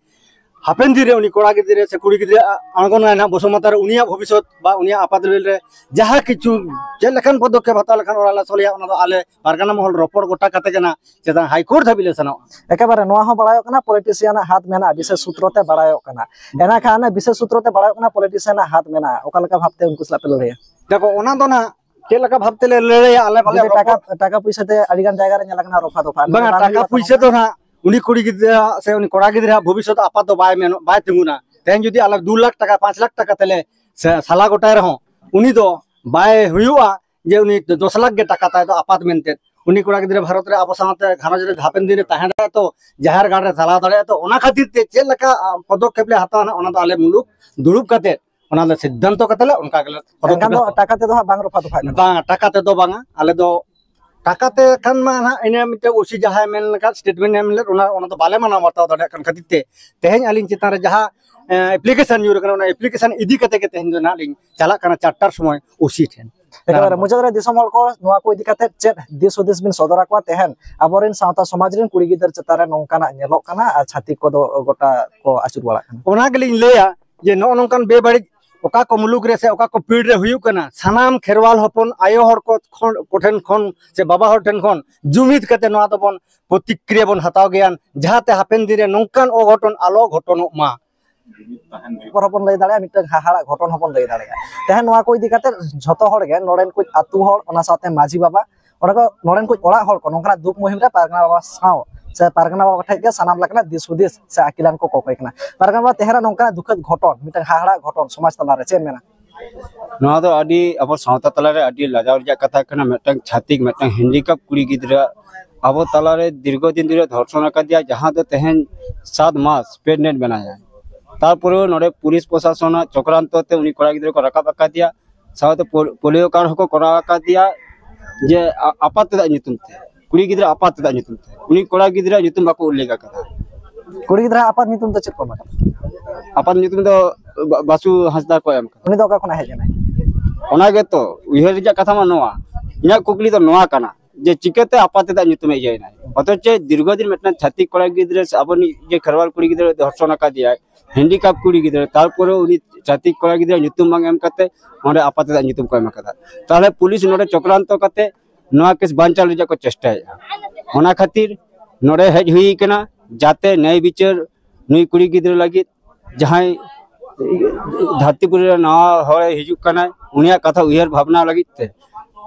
ᱦᱟᱯᱮᱱ ᱫᱤᱱ ᱨᱮ ᱩᱱᱤ ᱠᱚᱲᱟ ᱜᱤᱫᱽᱨᱟᱹ ᱥᱮ ᱠᱩᱲᱤ ᱜᱤᱫᱽᱨᱟᱹ ᱟᱬᱜᱚᱱᱟᱭ ᱱᱟᱦᱟᱜ ᱵᱚᱥᱩᱢᱚᱛᱟ ᱨᱮ, ᱩᱱᱤᱭᱟᱜ ᱵᱷᱚᱵᱤᱥᱥᱚᱛ ᱵᱟ ᱩᱱᱤᱭᱟᱜ ᱟᱯᱟᱛ ᱞᱮᱵᱮᱞ ᱨᱮ ᱡᱟᱦᱟᱸ ᱠᱤᱪᱷᱩ ᱪᱮᱫ ᱞᱮᱠᱟᱱ ᱯᱚᱫᱚᱠᱷᱮᱯ ᱦᱟᱛᱟᱣ ᱞᱮᱠᱷᱟᱱ ᱚᱱᱟ ᱞᱮ ᱥᱚᱞᱦᱮᱭᱟ, ᱚᱱᱟ ᱫᱚ ᱟᱞᱮ ᱯᱟᱨᱜᱟᱱᱟ ᱢᱚᱦᱚᱞ ᱨᱚᱯᱚᱲ ᱜᱚᱴᱟ ᱠᱟᱛᱮ ᱜᱮ ᱱᱟᱜ ᱪᱮᱛᱟᱱ ᱦᱟᱭ ᱠᱳᱨᱴ ᱫᱷᱟᱹᱵᱤᱡ ᱞᱮ ᱥᱮᱱᱚᱜᱼᱟ᱾ ᱮᱠᱮᱵᱟᱨᱮ ᱱᱚᱣᱟ ᱦᱚᱸ ᱵᱟᱲᱟᱭᱚᱜ ᱠᱟᱱᱟ, ᱯᱚᱞᱤᱴᱤᱥᱤᱭᱟᱱᱟᱜ ᱦᱟᱛ ᱢᱮᱱᱟᱜᱼᱟ, ᱵᱤᱥᱮᱥ ᱥᱩᱛᱨᱚ ᱛᱮ ᱵᱟᱲᱟᱭᱚᱜ ᱠᱟᱱᱟ᱾ ᱮᱱᱟ ᱠᱷᱟᱱ ᱵᱤᱥᱮᱥ ᱥᱩᱛᱨᱚ ᱛᱮ ᱵᱟᱲᱟᱭᱚᱜ ᱠᱟᱱᱟ, ᱯᱚᱞᱤᱴᱤᱥᱤᱭᱟᱱᱟᱜ ᱦᱟᱛ ᱢᱮᱱᱟᱜᱼᱟ᱾ ᱚᱠᱟ ᱞᱮᱠᱟ ᱵᱷᱟᱵᱛᱮ ᱩᱱᱠᱩ ᱥᱟᱞᱟᱜ ᱯᱮ ᱞᱟᱹᱲᱦᱟᱹᱭᱟ? ᱫᱮᱠᱷᱚ, ᱚᱱᱟ ᱫᱚ ᱱᱟᱜ ᱪᱮᱫ ᱞᱮᱠᱟ ᱵᱷᱟᱵ ᱛᱮᱞᱮ ᱞᱟᱹᱲᱦᱟᱹᱭᱟ, ᱟᱞᱮ ᱵᱟᱞᱮ ᱡᱩᱫᱤ ᱴᱟᱠᱟ, ᱨᱚᱯᱚᱲ ᱴᱟᱠᱟ ᱯᱩᱭᱥᱟᱹ ᱛᱮ ᱟᱹᱰᱤ ᱜᱟᱱ ᱡᱟᱭᱜᱟ ᱨᱮ ᱧᱮᱞ ᱟᱠᱟᱱᱟ, ᱨᱚᱯᱷᱟ ᱫᱚᱯᱷᱟ᱾ ᱱᱚᱣᱟ ᱵᱟᱝᱟ, ᱵᱟᱝ ᱴᱟᱠᱟ ᱦᱩᱭᱩᱜᱼᱟ ᱯᱩᱭᱥᱟᱹ ᱛᱟᱦᱚᱞᱮ? ᱫᱚ ᱱᱟᱜ ᱩᱱᱤ ᱠᱩᱲᱤ ᱜᱤᱫᱽᱨᱟᱹ ᱥᱮ ᱩᱱᱤ ᱠᱚᱲᱟ ᱜᱤᱫᱽᱨᱟᱹ ᱵᱷᱚᱵᱤᱥᱥᱚᱛ ᱟᱯᱟᱛ ᱫᱚ ᱵᱟᱭ ᱢᱮᱱ, ᱵᱟᱭ ᱛᱤᱸᱜᱩᱱᱟ᱾ ᱛᱮᱦᱮᱧ ᱡᱩᱫᱤ ᱟᱞᱮ ᱫᱩ ᱞᱟᱠᱷ ᱴᱟᱠᱟ, ᱯᱟᱸᱪ ᱞᱟᱠᱷ ᱴᱟᱠᱟ ᱛᱮᱞᱮ ᱥᱮ ᱥᱟᱞᱟ ᱜᱚᱴᱟᱭ ᱨᱮᱦᱚᱸ, ᱩᱱᱤ ᱫᱚ ᱵᱟᱭ ᱦᱩᱭᱩᱜᱼᱟ ᱡᱮ ᱩᱱᱤ ᱫᱚᱥ ᱞᱟᱠᱷ ᱜᱮ ᱴᱟᱠᱟ ᱛᱟᱭ ᱫᱚ ᱟᱯᱟᱛ ᱢᱮᱱᱛᱮ᱾ ᱩᱱᱤ ᱠᱚᱲᱟ ᱜᱤᱫᱽᱨᱟᱹ ᱵᱷᱟᱨᱚᱛ ᱨᱮ ᱟᱵᱚ ᱥᱟᱶᱛᱮ ᱜᱷᱟᱨᱚᱸᱡᱽ ᱨᱮ ᱦᱟᱯᱮᱱ ᱫᱤᱱ ᱨᱮ ᱛᱟᱦᱮᱸ ᱫᱟᱲᱮᱭᱟᱜᱼᱟ ᱛᱚ, ᱡᱟᱦᱮᱨ ᱜᱟᱲ ᱨᱮ ᱪᱟᱞᱟᱣ ᱫᱟᱲᱮᱭᱟᱜᱼᱟ ᱛᱚ᱾ ᱚᱱᱟ ᱠᱷᱟᱹᱛᱤᱨ ᱛᱮ ᱪᱮᱫ ᱞᱮᱠᱟ, ᱟ, ᱯᱚᱫᱚᱠᱷᱮᱯ ᱞᱮ ᱦᱟᱛᱟᱣᱟ ᱱᱟᱜ, ᱚᱱᱟ ᱫᱚ ᱟᱞᱮ ᱢᱩᱞᱩᱠ ᱫᱩᱲᱩᱵ ᱠᱟᱛᱮ ᱚᱱᱟ ᱞᱮ ᱥᱤᱫᱽᱫᱷᱟᱱᱛᱚ ᱠᱟᱛᱮ ᱞᱮ ᱚᱱᱠᱟ ᱜᱮᱞᱮ ᱯᱚᱫᱚᱠᱷᱮᱯ ᱮᱱᱠᱷᱟᱱ ᱞᱮ ᱫᱚ ᱦᱟᱛᱟᱣᱟ᱾ ᱴᱟᱠᱟ ᱛᱮᱫᱚ ᱦᱟᱸᱜ ᱵᱟᱝ ᱨᱚᱯᱷᱟ ᱫᱚᱯᱷᱟᱜ ᱠᱟᱱᱟ? ᱵᱟᱝ, ᱴᱟᱠᱟ ᱛᱮᱫᱚ ᱵᱟᱝᱟ᱾ ᱟᱞᱮ ᱫᱚ ᱴᱟᱠᱟ ᱛᱮ ᱠᱷᱟᱱ ᱢᱟ ᱱᱟᱦᱟᱜ ᱤᱱᱟᱹ ᱢᱤᱫᱴᱮᱱ ᱳᱥᱤ ᱡᱟᱦᱟᱸᱭ ᱢᱮᱱ ᱞᱮᱠᱟᱱ ᱥᱴᱮᱴᱢᱮᱱᱴ ᱮᱢ ᱞᱮᱫ, ᱚᱱᱟ ᱚᱱᱟ ᱫᱚ ᱵᱟᱞᱮ ᱢᱟᱱᱟᱣ ᱵᱟᱛᱟᱣ ᱫᱟᱲᱮᱭᱟᱜ ᱠᱟᱱ ᱠᱷᱟᱹᱛᱤᱨ ᱛᱮ ᱛᱮᱦᱮᱧ ᱟᱹᱞᱤᱧ ᱪᱮᱛᱟᱱ ᱨᱮ ᱡᱟᱦᱟᱸ ᱮᱯᱞᱤᱠᱮᱥᱚᱱ ᱧᱩᱨ ᱟᱠᱟᱱᱟ, ᱚᱱᱟ ᱮᱯᱞᱤᱠᱮᱥᱚᱱ ᱤᱫᱤ ᱠᱟᱛᱮ ᱜᱮ ᱛᱮᱦᱮᱧ ᱫᱚ ᱱᱟᱦᱟᱜ ᱞᱤᱧ ᱪᱟᱞᱟᱜ ᱠᱟᱱᱟ ᱪᱟᱨᱴᱟᱨ ᱥᱚᱢᱚᱭ ᱳᱥᱤ ᱴᱷᱮᱱ᱾ ᱮᱠᱮᱵᱟᱨᱮ ᱢᱩᱪᱟᱹᱫ ᱨᱮ ᱫᱤᱥᱚᱢ ᱦᱚᱲ ᱠᱚ ᱱᱚᱣᱟ ᱠᱚ ᱤᱫᱤ ᱠᱟᱛᱮ ᱪᱮᱫ ᱫᱤᱥ ᱦᱩᱫᱤᱥ ᱵᱤᱱ ᱥᱚᱫᱚᱨ ᱟᱠᱚᱣᱟ? ᱛᱮᱦᱮᱧ ᱟᱵᱚᱨᱮᱱ ᱥᱟᱶᱛᱟ ᱥᱚᱢᱟᱡᱽ ᱨᱮᱱ ᱠᱩᱲᱤ ᱜᱤᱫᱟᱹᱨ ᱪᱮᱛᱟᱱ ᱨᱮ ᱱᱚᱝᱠᱟᱱᱟᱜ ᱧᱮᱞᱚᱜ ᱠᱟᱱᱟ ᱟᱨ ᱪᱷᱟᱹᱛᱤᱠ ᱠᱚᱫᱚ ᱜᱚᱴᱟ ᱠᱚ ᱟᱹᱪᱩᱨ ᱵᱟᱲᱟᱜ ᱠᱟᱱᱟ᱾ ᱚᱱᱟ ᱜᱮᱞᱤᱧ ᱞᱟᱹᱭᱟ ᱡᱮ ᱱᱚᱜᱼᱚ ᱱᱚᱝᱠᱟᱱ ᱵᱮᱵᱟᱹᱲᱤᱡ ᱚᱠᱟ ᱠᱚ ᱢᱩᱞᱩᱠ ᱨᱮ ᱥᱮ ᱚᱠᱟ ᱠᱚ ᱯᱤᱲ ᱨᱮ ᱦᱩᱭᱩᱜ ᱠᱟᱱᱟ, ᱥᱟᱱᱟᱢ ᱠᱷᱮᱨᱣᱟᱞ ᱦᱚᱯᱚᱱ ᱟᱭᱳ ᱦᱚᱲ ᱠᱚ ᱠᱷᱚᱱ, ᱠᱚᱴᱷᱮᱱ ᱠᱷᱚᱱ ᱥᱮ ᱵᱟᱵᱟ ᱦᱚᱲ ᱴᱷᱮᱱ ᱠᱷᱚᱱ ᱡᱩᱢᱤᱫ ᱠᱟᱛᱮ ᱱᱚᱣᱟ ᱫᱚᱵᱚᱱ ᱯᱨᱚᱛᱤᱠᱨᱤᱭᱟ ᱵᱚᱱ ᱦᱟᱛᱟᱣ ᱜᱮᱭᱟ, ᱡᱟᱦᱟᱸᱛᱮ ᱦᱟᱯᱮᱱ ᱫᱤᱱ ᱨᱮ ᱱᱚᱝᱠᱟᱱ ᱚᱜᱷᱚᱴᱚᱱ ᱟᱞᱚ ᱜᱷᱚᱴᱚᱱᱚᱜ ᱢᱟ᱾ ᱯᱚᱨᱚᱵᱽ ᱵᱚᱱ ᱞᱟᱹᱭ ᱫᱟᱲᱮᱭᱟᱜᱼᱟ, ᱢᱤᱫᱴᱟᱝ ᱦᱟᱦᱟᱲᱟᱜ ᱜᱷᱚᱴᱚᱱ ᱦᱚᱸᱵᱚᱱ ᱞᱟᱹᱭ ᱫᱟᱲᱮᱭᱟᱜᱼᱟ᱾ ᱛᱮᱦᱮᱧ ᱱᱚᱣᱟ ᱠᱚ ᱤᱫᱤ ᱠᱟᱛᱮ ᱡᱷᱚᱛᱚ ᱦᱚᱲ ᱜᱮ, ᱱᱚᱰᱮᱱ ᱠᱚ ᱟᱹᱛᱩ ᱦᱚᱲ, ᱚᱱᱟ ᱥᱟᱶᱛᱮ ᱢᱟᱹᱡᱷᱤ ᱵᱟᱵᱟ, ᱚᱸᱰᱮ ᱠᱚ, ᱱᱚᱰᱮᱱ ᱠᱚ ᱚᱲᱟᱜ ᱦᱚᱲ ᱠᱚ ᱱᱚᱝᱠᱟᱱᱟᱜ ᱫᱩᱠ ᱢᱩᱦᱤᱢ ᱨᱮ ᱯᱟᱨᱜᱟᱱᱟ ᱵᱟᱵᱟ ᱥᱟᱶ ᱥᱮ ᱯᱟᱨᱜᱟᱱᱟ ᱵᱟᱵᱟ ᱴᱷᱮᱱ ᱜᱮ ᱥᱟᱱᱟᱢ ᱞᱮᱠᱟᱱᱟᱜ ᱫᱤᱥ ᱦᱩᱫᱤᱥ ᱥᱮ ᱟᱹᱠᱤᱞᱟᱱ ᱠᱚ ᱠᱚᱠᱚᱭ ᱠᱟᱱᱟ᱾ ᱯᱟᱨᱜᱟᱱᱟ ᱵᱟᱵᱟ, ᱛᱮᱦᱮᱧ ᱱᱚᱝᱠᱟᱱᱟᱜ ᱫᱩᱠᱷᱟᱹᱫ ᱜᱷᱚᱴᱚᱱ, ᱢᱤᱫᱴᱟᱝ ᱦᱟᱦᱟᱲᱟᱜ ᱜᱷᱚᱴᱚᱱ ᱥᱚᱢᱟᱡᱽ ᱛᱟᱞᱟᱨᱮ ᱪᱮᱫ ᱮᱢ ᱢᱮᱱᱟ? ᱱᱚᱣᱟ ᱫᱚ ᱟᱹᱰᱤ ᱟᱵᱚ ᱥᱟᱶᱛᱟ ᱛᱟᱞᱟᱨᱮ ᱟᱹᱰᱤ ᱞᱟᱡᱟᱣ ᱨᱮᱭᱟᱜ ᱠᱟᱛᱷᱟ ᱠᱟᱱᱟ᱾ ᱢᱤᱫᱴᱟᱝ ᱪᱷᱟᱹᱛᱤᱠ, ᱢᱤᱫᱴᱟᱝ ᱦᱮᱱᱰᱤᱠᱟᱯ ᱠᱩᱲᱤ ᱜᱤᱫᱽᱨᱟᱹ ᱟᱵᱚ ᱛᱟᱞᱟᱨᱮ ᱫᱤᱨᱜᱷᱚ ᱫᱤᱱ ᱫᱷᱚᱨᱮ ᱫᱷᱚᱨᱥᱚᱱ ᱟᱠᱟᱫᱮᱭᱟ, ᱡᱟᱦᱟᱸ ᱫᱚ ᱛᱮᱦᱮᱧ ᱥᱟᱛ ᱢᱟᱥ ᱯᱨᱮᱜᱱᱮᱱᱴ ᱢᱮᱱᱟᱭᱟ᱾ ᱛᱟᱨᱯᱚᱨᱮ ᱱᱚᱰᱮ ᱯᱩᱞᱤᱥ ᱯᱨᱚᱥᱟᱥᱚᱱᱟᱜ ᱪᱚᱠᱨᱟᱱᱛᱚ ᱛᱮ ᱩᱱᱤ ᱠᱚᱲᱟ ᱜᱤᱫᱽᱨᱟᱹ ᱠᱚ ᱨᱟᱠᱟᱵ ᱟᱠᱟᱫᱮᱭᱟ, ᱥᱟᱶᱛᱮ ᱯᱳᱞ-, ᱯᱳᱞᱤᱭᱳ ᱠᱟᱨᱰ ᱦᱚᱸᱠᱚ ᱠᱚᱨᱟᱣ ᱟᱠᱟᱫᱮᱭᱟ, ᱡᱮ ᱟ-, ᱟᱯᱟᱛ ᱛᱮᱫᱟᱜ ᱧᱩᱛᱩᱢ ᱛᱮ, ᱠᱩᱲᱤ ᱜᱤᱫᱽᱨᱟᱹ ᱟᱯᱟᱛ ᱛᱮᱫᱟᱜ ᱧᱩᱛᱩᱢ ᱛᱮ᱾ ᱩᱱᱤ ᱠᱚᱲᱟ ᱜᱤᱫᱽᱨᱟᱹ ᱧᱩᱛᱩᱢ ᱵᱟᱠᱚ ᱩᱞᱞᱮᱠᱷ ᱟᱠᱟᱫᱟ᱾ ᱠᱩᱲᱤ ᱜᱤᱫᱽᱨᱟᱹ ᱟᱯᱟᱛ ᱧᱩᱛᱩᱢ ᱫᱚ ᱪᱮᱫ ᱠᱚ ᱮᱢ ᱟᱠᱟᱫᱟ? ᱟᱯᱟᱛ ᱧᱩᱛᱩᱢ ᱫᱚ ᱵᱟ-, ᱵᱟᱥᱩ ᱦᱟᱸᱥᱫᱟ ᱠᱚ ᱮᱢ ᱟᱠᱟᱫᱟ᱾ ᱩᱱᱤ ᱫᱚ ᱚᱠᱟ ᱠᱷᱚᱱᱟᱜ ᱦᱮᱡ ᱮᱱᱟᱭ? ᱚᱱᱟ ᱜᱮᱛᱚ ᱩᱭᱦᱟᱹᱨ ᱨᱮᱭᱟᱜ ᱠᱟᱛᱷᱟ ᱢᱟ ᱱᱚᱣᱟ, ᱤᱧᱟᱹᱜ ᱠᱩᱠᱞᱤ ᱫᱚ ᱱᱚᱣᱟ ᱠᱟᱱᱟ ᱡᱮ ᱪᱤᱠᱟᱹᱛᱮ ᱟᱯᱟᱛ ᱛᱮᱫᱟᱜ ᱧᱩᱛᱩᱢᱮ ᱤᱭᱟᱹᱭᱮᱱᱟ? ᱚᱛᱷᱚᱪᱚ ᱫᱤᱨᱜᱷᱚ ᱫᱤᱱ ᱢᱤᱫᱴᱟᱝ ᱪᱷᱟᱹᱛᱤᱠ ᱠᱚᱲᱟ ᱜᱤᱫᱽᱨᱟᱹ ᱥᱮ ᱟᱵᱚ ᱱᱤᱡ ᱡᱮ ᱠᱷᱮᱨᱣᱟᱞ ᱠᱩᱲᱤ ᱜᱤᱫᱽᱨᱟᱹ ᱫᱷᱚᱨᱥᱚᱱ ᱟᱠᱟᱫᱮᱭᱟᱭ, ᱦᱮᱱᱰᱤᱠᱟᱯ ᱠᱩᱲᱤ ᱜᱤᱫᱽᱨᱟᱹ, ᱛᱟᱨᱯᱚᱨᱮ ᱩᱱᱤ ᱪᱷᱟᱹᱛᱤᱠ ᱠᱚᱲᱟ ᱜᱤᱫᱽᱨᱟᱹ ᱧᱩᱛᱩᱢ ᱵᱟᱝ ᱮᱢ ᱠᱟᱛᱮ ᱚᱸᱰᱮ ᱟᱯᱟᱛ ᱛᱮᱫᱟᱜ ᱧᱩᱛᱩᱢ ᱠᱚ ᱮᱢ ᱟᱠᱟᱫᱟ᱾ ᱛᱟᱦᱚᱞᱮ ᱯᱩᱞᱤᱥ ᱱᱚᱰᱮ ᱪᱚᱠᱨᱟᱱᱛᱚ ᱠᱟᱛᱮ ᱱᱚᱣᱟ ᱠᱮᱥ ᱵᱟᱧᱪᱟᱣ ᱨᱮᱭᱟᱜ ᱠᱚ ᱪᱮᱥᱴᱟᱭᱮᱫᱼᱟ᱾ ᱚᱱᱟ ᱠᱷᱟᱹᱛᱤᱨ ᱱᱚᱰᱮ ᱦᱮᱡ ᱦᱩᱭ ᱠᱟᱱᱟ ᱡᱟᱛᱮ ᱱᱮᱭ ᱵᱤᱪᱟᱹᱨ ᱱᱩᱭ ᱠᱩᱲᱤ ᱜᱤᱫᱽᱨᱟᱹ ᱞᱟᱹᱜᱤᱫ ᱡᱟᱦᱟᱸᱭ ᱫᱷᱟᱹᱨᱛᱤᱯᱩᱨᱤ ᱨᱮ ᱱᱟᱣᱟ ᱦᱚᱲᱮ ᱦᱤᱡᱩᱜ ᱠᱟᱱᱟᱭ, ᱩᱱᱤᱭᱟᱜ ᱠᱟᱛᱷᱟ ᱩᱭᱦᱟᱹᱨ ᱵᱷᱟᱵᱽᱱᱟ ᱞᱟᱹᱜᱤᱫ ᱛᱮ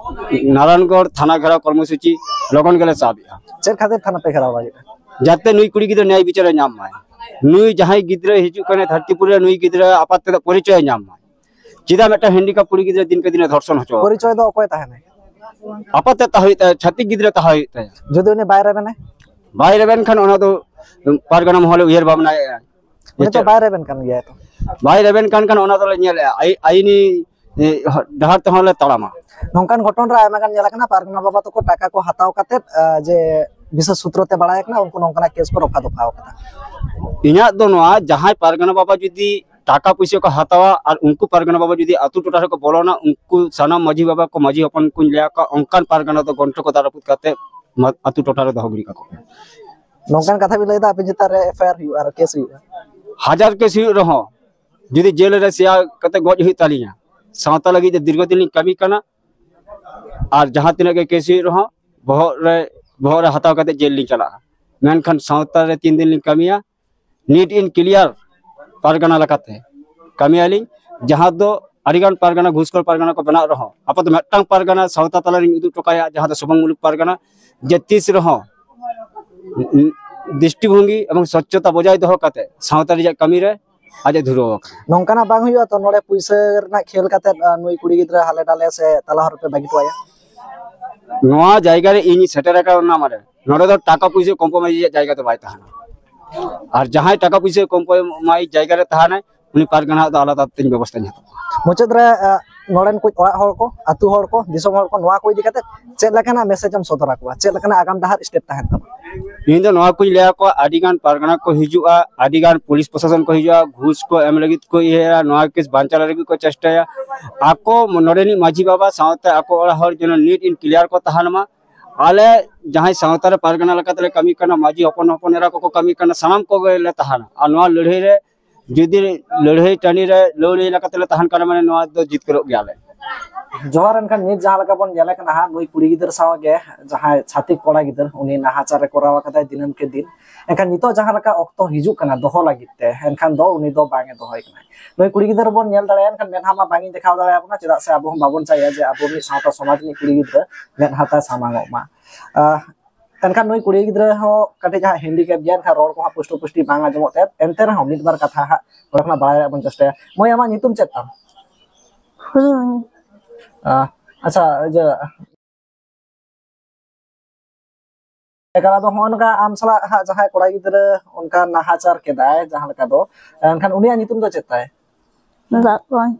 ᱱᱟᱨᱟᱭᱚᱱᱜᱚᱲ ᱛᱷᱟᱱᱟ ᱜᱷᱮᱨᱟᱣ ᱠᱚᱨᱢᱚᱥᱩᱪᱤ ᱞᱚᱜᱚᱱ ᱜᱮᱞᱮ ᱥᱟᱵ ᱮᱜᱼᱟ᱾ ᱪᱮᱫ ᱠᱷᱟᱹᱛᱤᱨ ᱛᱷᱟᱱᱟ ᱯᱮ ᱜᱷᱮᱨᱟᱣ ᱞᱟᱹᱜᱤᱫ? ᱡᱟᱛᱮ ᱱᱩᱭ ᱠᱩᱲᱤ ᱜᱤᱫᱽᱨᱟᱹ ᱱᱮᱭ ᱵᱤᱪᱟᱹᱨᱮ ᱧᱟᱢ ᱢᱟᱭ᱾ ᱱᱩᱭ ᱡᱟᱦᱟᱸᱭ ᱜᱤᱫᱽᱨᱟᱹᱭ ᱦᱤᱡᱩᱜ ᱠᱟᱱᱟᱭ ᱫᱷᱟᱹᱨᱛᱤᱯᱩᱨᱤ ᱨᱮ, ᱱᱩᱭ ᱜᱤᱫᱽᱨᱟᱹ ᱟᱯᱟᱛ ᱛᱮᱫᱟᱜ ᱯᱚᱨᱤᱪᱚᱭᱮ ᱧᱟᱢ ᱢᱟᱭ᱾ ᱪᱮᱫᱟᱜ ᱢᱤᱫᱴᱟᱝ ᱦᱮᱱᱰᱤᱠᱟᱯ ᱠᱩᱲᱤ ᱜᱤᱫᱽᱨᱟᱹ ᱫᱤᱱᱠᱮ ᱫᱤᱱᱮ ᱫᱷᱚᱨᱥᱚᱱ ᱦᱚᱪᱚ? ᱯᱚᱨᱤᱪᱚᱭ ᱫᱚ ᱚᱠᱚᱭ ᱛᱟᱦᱮᱱᱟᱭ? ᱟᱯᱟᱛ ᱛᱮᱫ ᱛᱟᱦᱮᱸ ᱦᱩᱭᱩᱜ ᱛᱟᱭᱟ, ᱪᱷᱟᱹᱛᱤᱠ ᱜᱤᱫᱽᱨᱟᱹ ᱛᱟᱦᱮᱸ ᱦᱩᱭᱩᱜ ᱛᱟᱭᱟ᱾ ᱡᱩᱫᱤ ᱩᱱᱤ ᱵᱟᱭ ᱨᱮᱵᱮᱱᱟᱭ? ᱵᱟᱭ ᱨᱮᱵᱮᱱ ᱠᱷᱟᱱ ᱚᱱᱟ ᱫᱚ ᱯᱟᱨᱜᱟᱱᱟ ᱢᱚᱦᱚᱞᱮ ᱩᱭᱦᱟᱹᱨ ᱵᱷᱟᱵᱽᱱᱟᱭᱮᱫᱼᱟ᱾ ᱩᱱᱤ ᱛᱚ ᱪᱮᱫ? ᱵᱟᱭ ᱨᱮᱵᱮᱱ ᱠᱟᱱ ᱜᱮᱭᱟ ᱛᱚ᱾ ᱵᱟᱭ ᱨᱮᱵᱮᱱ ᱠᱟᱱ ᱠᱷᱟᱱ ᱚᱱᱟ ᱫᱚᱞᱮ ᱧᱮᱞᱮᱫᱼᱟ, ᱟᱭ-, ᱟᱭᱤᱱᱤ ᱰᱟᱦᱟᱨ ᱛᱮᱦᱚᱸ ᱞᱮ ᱛᱟᱲᱟᱢᱟ᱾ ᱱᱚᱝᱠᱟᱱ ᱜᱷᱚᱴᱚᱱ ᱨᱮ ᱟᱭᱢᱟ ᱜᱟᱱ ᱧᱮᱞ ᱟᱠᱟᱱᱟ, ᱯᱟᱨᱜᱟᱱᱟ ᱵᱟᱵᱟ ᱛᱟᱠᱚ ᱴᱟᱠᱟ ᱠᱚ ᱦᱟᱛᱟᱣ ᱠᱟᱛᱮᱫ, ᱟᱸ, ᱡᱮ ᱵᱤᱥᱮᱥ ᱥᱩᱛᱨᱚ ᱛᱮ ᱵᱟᱲᱟᱭ ᱟᱠᱟᱱᱟ, ᱩᱱᱠᱩ ᱱᱚᱝᱠᱟᱱᱟᱜ ᱠᱮᱥ ᱠᱚ ᱨᱚᱯᱷᱟ ᱫᱚᱯᱷᱟ ᱟᱠᱟᱫᱟ᱾ ᱤᱧᱟᱹᱜ ᱫᱚ ᱱᱚᱣᱟ, ᱡᱟᱦᱟᱸᱭ ᱯᱟᱨᱜᱟᱱᱟ ᱵᱟᱵᱟ ᱡᱩᱫᱤ ᱴᱟᱠᱟ ᱯᱩᱭᱥᱟᱹ ᱠᱚ ᱦᱟᱛᱟᱣᱟ ᱟᱨ ᱩᱱᱠᱩ ᱯᱟᱨᱜᱟᱱᱟ ᱵᱟᱵᱟ ᱡᱩᱫᱤ ᱟᱹᱛᱩ ᱴᱚᱴᱷᱟ ᱨᱮᱠᱚ ᱵᱚᱞᱚᱱᱟ, ᱩᱱᱠᱩ ᱥᱟᱱᱟᱢ ᱢᱟᱹᱡᱷᱤ ᱵᱟᱵᱟ ᱠᱚ, ᱢᱟᱹᱡᱷᱤ ᱦᱚᱯᱚᱱ ᱠᱚᱧ ᱞᱟᱹᱭ ᱟᱠᱚᱣᱟ, ᱚᱱᱠᱟᱱ ᱯᱟᱨᱜᱟᱱᱟ ᱫᱚ ᱜᱚᱱᱴᱷᱚ ᱠᱚ ᱫᱟᱞ ᱨᱟᱹᱯᱩᱫ ᱠᱟᱛᱮ ᱢᱟ-, ᱟᱹᱛᱩ ᱴᱚᱴᱷᱟ ᱨᱮ ᱫᱚᱦᱚ ᱜᱤᱰᱤ ᱠᱟᱠᱚ ᱯᱮ᱾ ᱱᱚᱝᱠᱟᱱ ᱠᱟᱛᱷᱟ ᱵᱤᱱ ᱞᱟᱹᱭᱫᱟ, ᱟᱹᱵᱤᱱ ᱪᱮᱛᱟᱱ ᱨᱮ ᱮᱯᱷ ᱟᱭ ᱟᱨ ᱦᱩᱭᱩᱜᱼᱟ ᱟᱨ ᱠᱮᱥ ᱦᱩᱭᱩᱜᱼᱟ? ᱦᱟᱡᱟᱨ ᱠᱮᱥ ᱦᱩᱭᱩᱜ ᱨᱮᱦᱚᱸ, ᱡᱩᱫᱤ ᱡᱮᱞ ᱨᱮ ᱥᱮᱭᱟ ᱠᱟᱛᱮ ᱜᱚᱡ ᱦᱩᱭᱩᱜ ᱛᱟᱹᱞᱤᱧᱟ, ᱥᱟᱶᱛᱟ ᱞᱟᱹᱜᱤᱫ ᱛᱮ ᱫᱤᱨᱜᱷᱚ ᱫᱤᱱ ᱞᱤᱧ ᱠᱟᱹᱢᱤ ᱠᱟᱱᱟ, ᱟᱨ ᱡᱟᱦᱟᱸ ᱛᱤᱱᱟᱹᱜ ᱜᱮ ᱠᱮᱥ ᱦᱩᱭᱩᱜ ᱨᱮᱦᱚᱸ ᱵᱚᱦᱚᱜ ᱨᱮ, ᱵᱚᱦᱚᱜ ᱨᱮ ᱦᱟᱛᱟᱣ ᱠᱟᱛᱮ ᱡᱮᱞ ᱞᱤᱧ ᱪᱟᱞᱟᱜᱼᱟ, ᱢᱮᱱᱠᱷᱟᱱ ᱥᱟᱶᱛᱟ ᱨᱮ ᱛᱤᱱ ᱫᱤᱱ ᱞᱤᱧ ᱠᱟᱹᱢᱤᱭᱟ, neat and clear ᱯᱟᱨᱜᱟᱱᱟ ᱞᱮᱠᱟᱛᱮ ᱠᱟᱹᱢᱤᱭᱟᱞᱤᱧ᱾ ᱡᱟᱦᱟᱸ ᱫᱚ ᱟᱹᱰᱤᱜᱟᱱ ᱯᱟᱨᱜᱟᱱᱟ, ᱜᱷᱩᱥᱠᱷᱳᱨ ᱯᱟᱨᱜᱟᱱᱟ ᱠᱚ ᱵᱮᱱᱟᱜ ᱨᱮᱦᱚᱸ, ᱟᱯᱟᱛᱚ ᱢᱤᱫᱴᱟᱝ ᱯᱟᱨᱜᱟᱱᱟ ᱥᱟᱶᱛᱟ ᱛᱟᱞᱟᱨᱤᱧ ᱩᱫᱩᱜ ᱦᱚᱴᱚ ᱠᱟᱭᱟ, ᱡᱟᱦᱟᱸ ᱫᱚ ᱥᱩᱵᱷᱚᱝ ᱢᱩᱞᱩᱠ ᱯᱟᱨᱜᱟᱱᱟ, ᱡᱮ ᱛᱤᱥ ᱨᱮᱦᱚᱸ ᱫᱨᱤᱥᱴᱤᱵᱷᱚᱝᱜᱤ ᱮᱵᱚᱝ ᱥᱚᱪᱪᱷᱚᱛᱟ ᱵᱚᱡᱟᱭ ᱫᱚᱦᱚ ᱠᱟᱛᱮ ᱥᱟᱶᱛᱟ ᱨᱮᱭᱟᱜ ᱠᱟᱹᱢᱤ ᱨᱮ ᱟᱡ ᱮ ᱫᱷᱩᱨᱟᱹᱣ ᱟᱠᱟᱱᱟ᱾ ᱱᱚᱝᱠᱟᱱᱟᱜ ᱵᱟᱝ ᱦᱩᱭᱩᱜᱼᱟ ᱛᱚ, ᱱᱚᱰᱮ ᱯᱩᱭᱥᱟᱹ ᱨᱮᱱᱟᱜ ᱠᱷᱮᱞ ᱠᱟᱛᱮ, ᱟᱨ ᱱᱩᱭ ᱠᱩᱲᱤ ᱜᱤᱫᱽᱨᱟᱹ ᱦᱟᱞᱮ ᱰᱟᱞᱮ ᱥᱮ ᱛᱟᱞᱟ ᱦᱚᱨ ᱨᱮᱯᱮ ᱵᱟᱹᱜᱤ ᱦᱚᱴᱚ ᱟᱭᱟ? ᱱᱚᱣᱟ ᱡᱟᱭᱜᱟ ᱨᱮ ᱤᱧ ᱥᱮᱴᱮᱨ ᱟᱠᱟᱱᱟ, ᱢᱟᱱᱮ ᱱᱚᱰᱮ ᱫᱚ ᱴᱟᱠᱟ ᱯᱩᱭᱥᱟᱹ ᱠᱚᱢᱯᱨᱚᱢᱟᱭᱤᱡᱽ ᱨᱮᱭᱟᱜ ᱡᱟᱭᱜᱟ ᱫᱚ ᱵᱟᱭ ᱛᱟᱦᱮᱱᱟ᱾ ᱟᱨ ᱡᱟᱦᱟᱸᱭ ᱴᱟᱠᱟ ᱯᱩᱭᱥᱟᱹ ᱠᱚᱢᱯᱨᱚᱢᱟᱭᱤᱡᱽ ᱡᱟᱭᱜᱟ ᱨᱮ ᱛᱟᱦᱮᱱᱟᱭ, ᱩᱱᱤ ᱯᱟᱨᱜᱟᱱᱟ ᱫᱚ ᱟᱞᱟᱫᱟ ᱛᱮᱧ ᱵᱮᱵᱚᱥᱛᱷᱟᱧ ᱦᱟᱛᱟᱣᱟ᱾ ᱢᱩᱪᱟᱹᱫ ᱨᱮ, ᱟᱸ, ᱱᱚᱰᱮᱱ ᱠᱚ ᱚᱲᱟᱜ ᱦᱚᱲ ᱠᱚ, ᱟᱹᱛᱩ ᱦᱚᱲ ᱠᱚ, ᱫᱤᱥᱚᱢ ᱦᱚᱲ ᱠᱚ, ᱱᱚᱣᱟ ᱠᱚ ᱤᱫᱤ ᱠᱟᱛᱮ ᱪᱮᱫ ᱞᱮᱠᱟᱱᱟᱜ ᱢᱮᱥᱮᱡᱽ ᱮᱢ ᱥᱚᱫᱚᱨ ᱟᱠᱚᱣᱟ? ᱪᱮᱫ ᱞᱮᱠᱟᱱᱟᱜ ᱟᱜᱟᱢ ᱰᱟᱦᱟᱨ ᱥᱴᱮᱯ ᱛᱟᱦᱮᱱ ᱛᱟᱢᱟ? ᱤᱧ ᱫᱚ ᱱᱚᱣᱟ ᱠᱚᱧ ᱞᱟᱹᱭ ᱟᱠᱚᱣᱟ, ᱟᱹᱰᱤ ᱜᱟᱱ ᱯᱟᱨᱜᱟᱱᱟ ᱠᱚ ᱦᱤᱡᱩᱜᱼᱟ, ᱟᱹᱰᱤ ᱜᱟᱱ ᱯᱩᱞᱤᱥ ᱯᱨᱚᱥᱟᱥᱚᱱ ᱠᱚ ᱦᱤᱡᱩᱜᱼᱟ, ᱜᱷᱩᱥ ᱠᱚ ᱮᱢ ᱞᱟᱹᱜᱤᱫ ᱠᱚ ᱤᱭᱟᱹᱭᱟ, ᱱᱚᱣᱟ ᱠᱮᱥ ᱵᱟᱧᱪᱟᱣ ᱞᱟᱹᱜᱤᱫ ᱠᱚ ᱪᱮᱥᱴᱟᱭᱟ᱾ ᱟᱠᱚ ᱱᱚᱰᱮᱱᱤᱡ ᱢᱟᱹᱡᱷᱤ ᱵᱟᱵᱟ ᱥᱟᱶᱛᱮ ᱟᱠᱚ ᱚᱲᱟᱜ ᱦᱚᱲ ᱡᱮᱱᱚ neat and clear ᱠᱚ ᱛᱟᱦᱮᱱ ᱢᱟ᱾ ᱟᱞᱮ ᱡᱟᱦᱟᱸᱭ ᱥᱟᱶᱛᱟ ᱨᱮ ᱯᱟᱨᱜᱟᱱᱟ ᱞᱮᱠᱟᱛᱮᱞᱮ ᱠᱟᱹᱢᱤ ᱠᱟᱱᱟ, ᱢᱟᱹᱡᱷᱤ ᱦᱚᱯᱚᱱ ᱦᱚᱯᱚᱱ ᱮᱨᱟ ᱠᱚᱠᱚ ᱠᱟᱹᱢᱤ ᱠᱟᱱᱟ, ᱥᱟᱱᱟᱢ ᱠᱚᱜᱮ ᱞᱮ ᱛᱟᱦᱮᱱᱟ᱾ ᱟᱨ ᱱᱚᱣᱟ ᱞᱟᱹᱲᱦᱟᱹᱭ ᱨᱮ ᱡᱩᱫᱤ ᱞᱟᱹᱲᱦᱟᱹᱭ ᱴᱟᱺᱰᱤ ᱨᱮ ᱞᱟᱹᱣᱲᱤ ᱞᱮᱠᱟ ᱛᱮᱞᱮ ᱛᱟᱦᱮᱱ ᱠᱟᱱᱟ, ᱢᱟᱱᱮ ᱱᱚᱣᱟ ᱫᱚ ᱡᱤᱛᱠᱟᱹᱨᱚᱜ ᱜᱮᱭᱟᱞᱮ᱾ ᱡᱚᱦᱟᱨ᱾ ᱮᱱᱠᱷᱟᱱ ᱱᱤᱛ ᱡᱟᱦᱟᱸ ᱞᱮᱠᱟ ᱵᱚᱱ ᱧᱮᱞᱮ ᱠᱟᱱᱟ ᱦᱟᱸᱜ, ᱱᱩᱭ ᱠᱩᱲᱤ ᱜᱤᱫᱟᱹᱨ ᱥᱟᱶ ᱜᱮ ᱡᱟᱦᱟᱸᱭ ᱪᱷᱟᱹᱛᱤᱠ ᱠᱚᱲᱟ ᱜᱤᱫᱟᱹᱨ, ᱩᱱᱤ ᱱᱟᱦᱟᱪᱟᱨ ᱮ ᱠᱚᱨᱟᱣ ᱟᱠᱟᱫᱟᱭ ᱫᱤᱱᱟᱹᱢ ᱠᱮ ᱫᱤᱱ᱾ ᱮᱱᱠᱷᱟᱱ ᱱᱤᱛᱚᱜ ᱡᱟᱦᱟᱸ ᱞᱮᱠᱟ ᱚᱠᱛᱚ ᱦᱤᱡᱩᱜ ᱠᱟᱱᱟ ᱫᱚᱦᱚ ᱞᱟᱹᱜᱤᱫ ᱛᱮ, ᱮᱱᱠᱷᱟᱱ ᱫᱚ ᱩᱱᱤ ᱫᱚ ᱵᱟᱝ ᱮ ᱫᱚᱦᱚᱭ ᱠᱟᱱᱟ᱾ ᱱᱩᱭ ᱠᱩᱲᱤ ᱜᱤᱫᱟᱹᱨ ᱵᱚᱱ ᱧᱮᱞ ᱫᱟᱲᱮᱭᱟᱭᱟ, ᱮᱱᱠᱷᱟᱱ ᱢᱮᱫᱦᱟ ᱢᱟ ᱵᱟᱝ ᱤᱧ ᱫᱮᱠᱷᱟᱣ ᱫᱟᱲᱮᱭᱟᱵᱚᱱᱟ, ᱪᱮᱫᱟᱜ ᱥᱮ ᱟᱵᱚ ᱦᱚᱸ ᱵᱟᱵᱚᱱ ᱪᱟᱦᱮᱜᱼᱟ ᱡᱮ ᱟᱵᱚ ᱢᱤᱫ ᱥᱟᱶᱛᱟ ᱥᱚᱢᱟᱡᱽ ᱨᱤᱱᱤᱡ ᱠᱩᱲᱤ ᱜᱤᱫᱽᱨᱟᱹ ᱢᱮᱫᱦᱟ ᱛᱟᱭ ᱥᱟᱢᱟᱝ ᱚᱜ ᱢᱟ᱾ ᱟᱦ, ᱮᱱᱠᱷᱟᱱ ᱱᱩᱭ ᱠᱩᱲᱤ ᱜᱤᱫᱽᱨᱟᱹ ᱦᱚᱸ ᱠᱟᱹᱴᱤᱡ ᱦᱟᱸᱜ ᱦᱮᱱᱰᱤᱠᱮᱯ ᱜᱮᱭᱟ, ᱮᱱᱠᱷᱟᱱ ᱨᱚᱲ ᱠᱚᱦᱚᱸ ᱯᱩᱥᱴᱟᱹ ᱯᱩᱥᱴᱤ ᱵᱟᱝ ᱟᱸᱡᱚᱢᱚᱜ ᱛᱟᱭᱟ, ᱮᱱᱛᱮ ᱨᱮᱦᱚᱸ ᱢᱤᱫ ᱵᱟᱨ ᱠᱟᱛᱷᱟ ᱦᱟᱸᱜ ᱚᱸᱰᱮ ᱠᱷᱚᱱᱟᱜ ᱵᱟᱲᱟᱭ ᱨᱮᱭᱟᱜ ᱵᱚᱱ ᱪᱮᱥᱴᱟᱭᱟ᱾ ᱢᱟᱹᱭ, ᱟᱢᱟᱜ ᱧᱩᱛᱩᱢ ᱪᱮᱫ ᱛᱟᱢ? ᱦᱩᱭᱩᱝ᱾ ᱟᱦ, ᱟᱪᱪᱷᱟ, ᱤᱭᱟᱹ, ᱮᱠᱟᱞ, ᱟᱫᱚ ᱦᱚᱸᱜᱼᱚ ᱱᱚᱝᱠᱟ ᱟᱢ ᱥᱟᱞᱟᱜ ᱦᱟᱸᱜ ᱡᱟᱦᱟᱸᱭ ᱠᱚᱲᱟ ᱜᱤᱫᱽᱨᱟᱹ ᱚᱱᱠᱟ ᱱᱟᱦᱟᱪᱟᱨ ᱠᱮᱫᱟᱭ ᱡᱟᱦᱟᱸ ᱞᱮᱠᱟ ᱫᱚ, ᱮᱱᱠᱷᱟᱱ ᱩᱱᱤᱭᱟᱜ ᱧᱩᱛᱩᱢ ᱫᱚ ᱪᱮᱫ ᱛᱟᱭ? ᱫᱟᱜ ᱠᱚᱧ᱾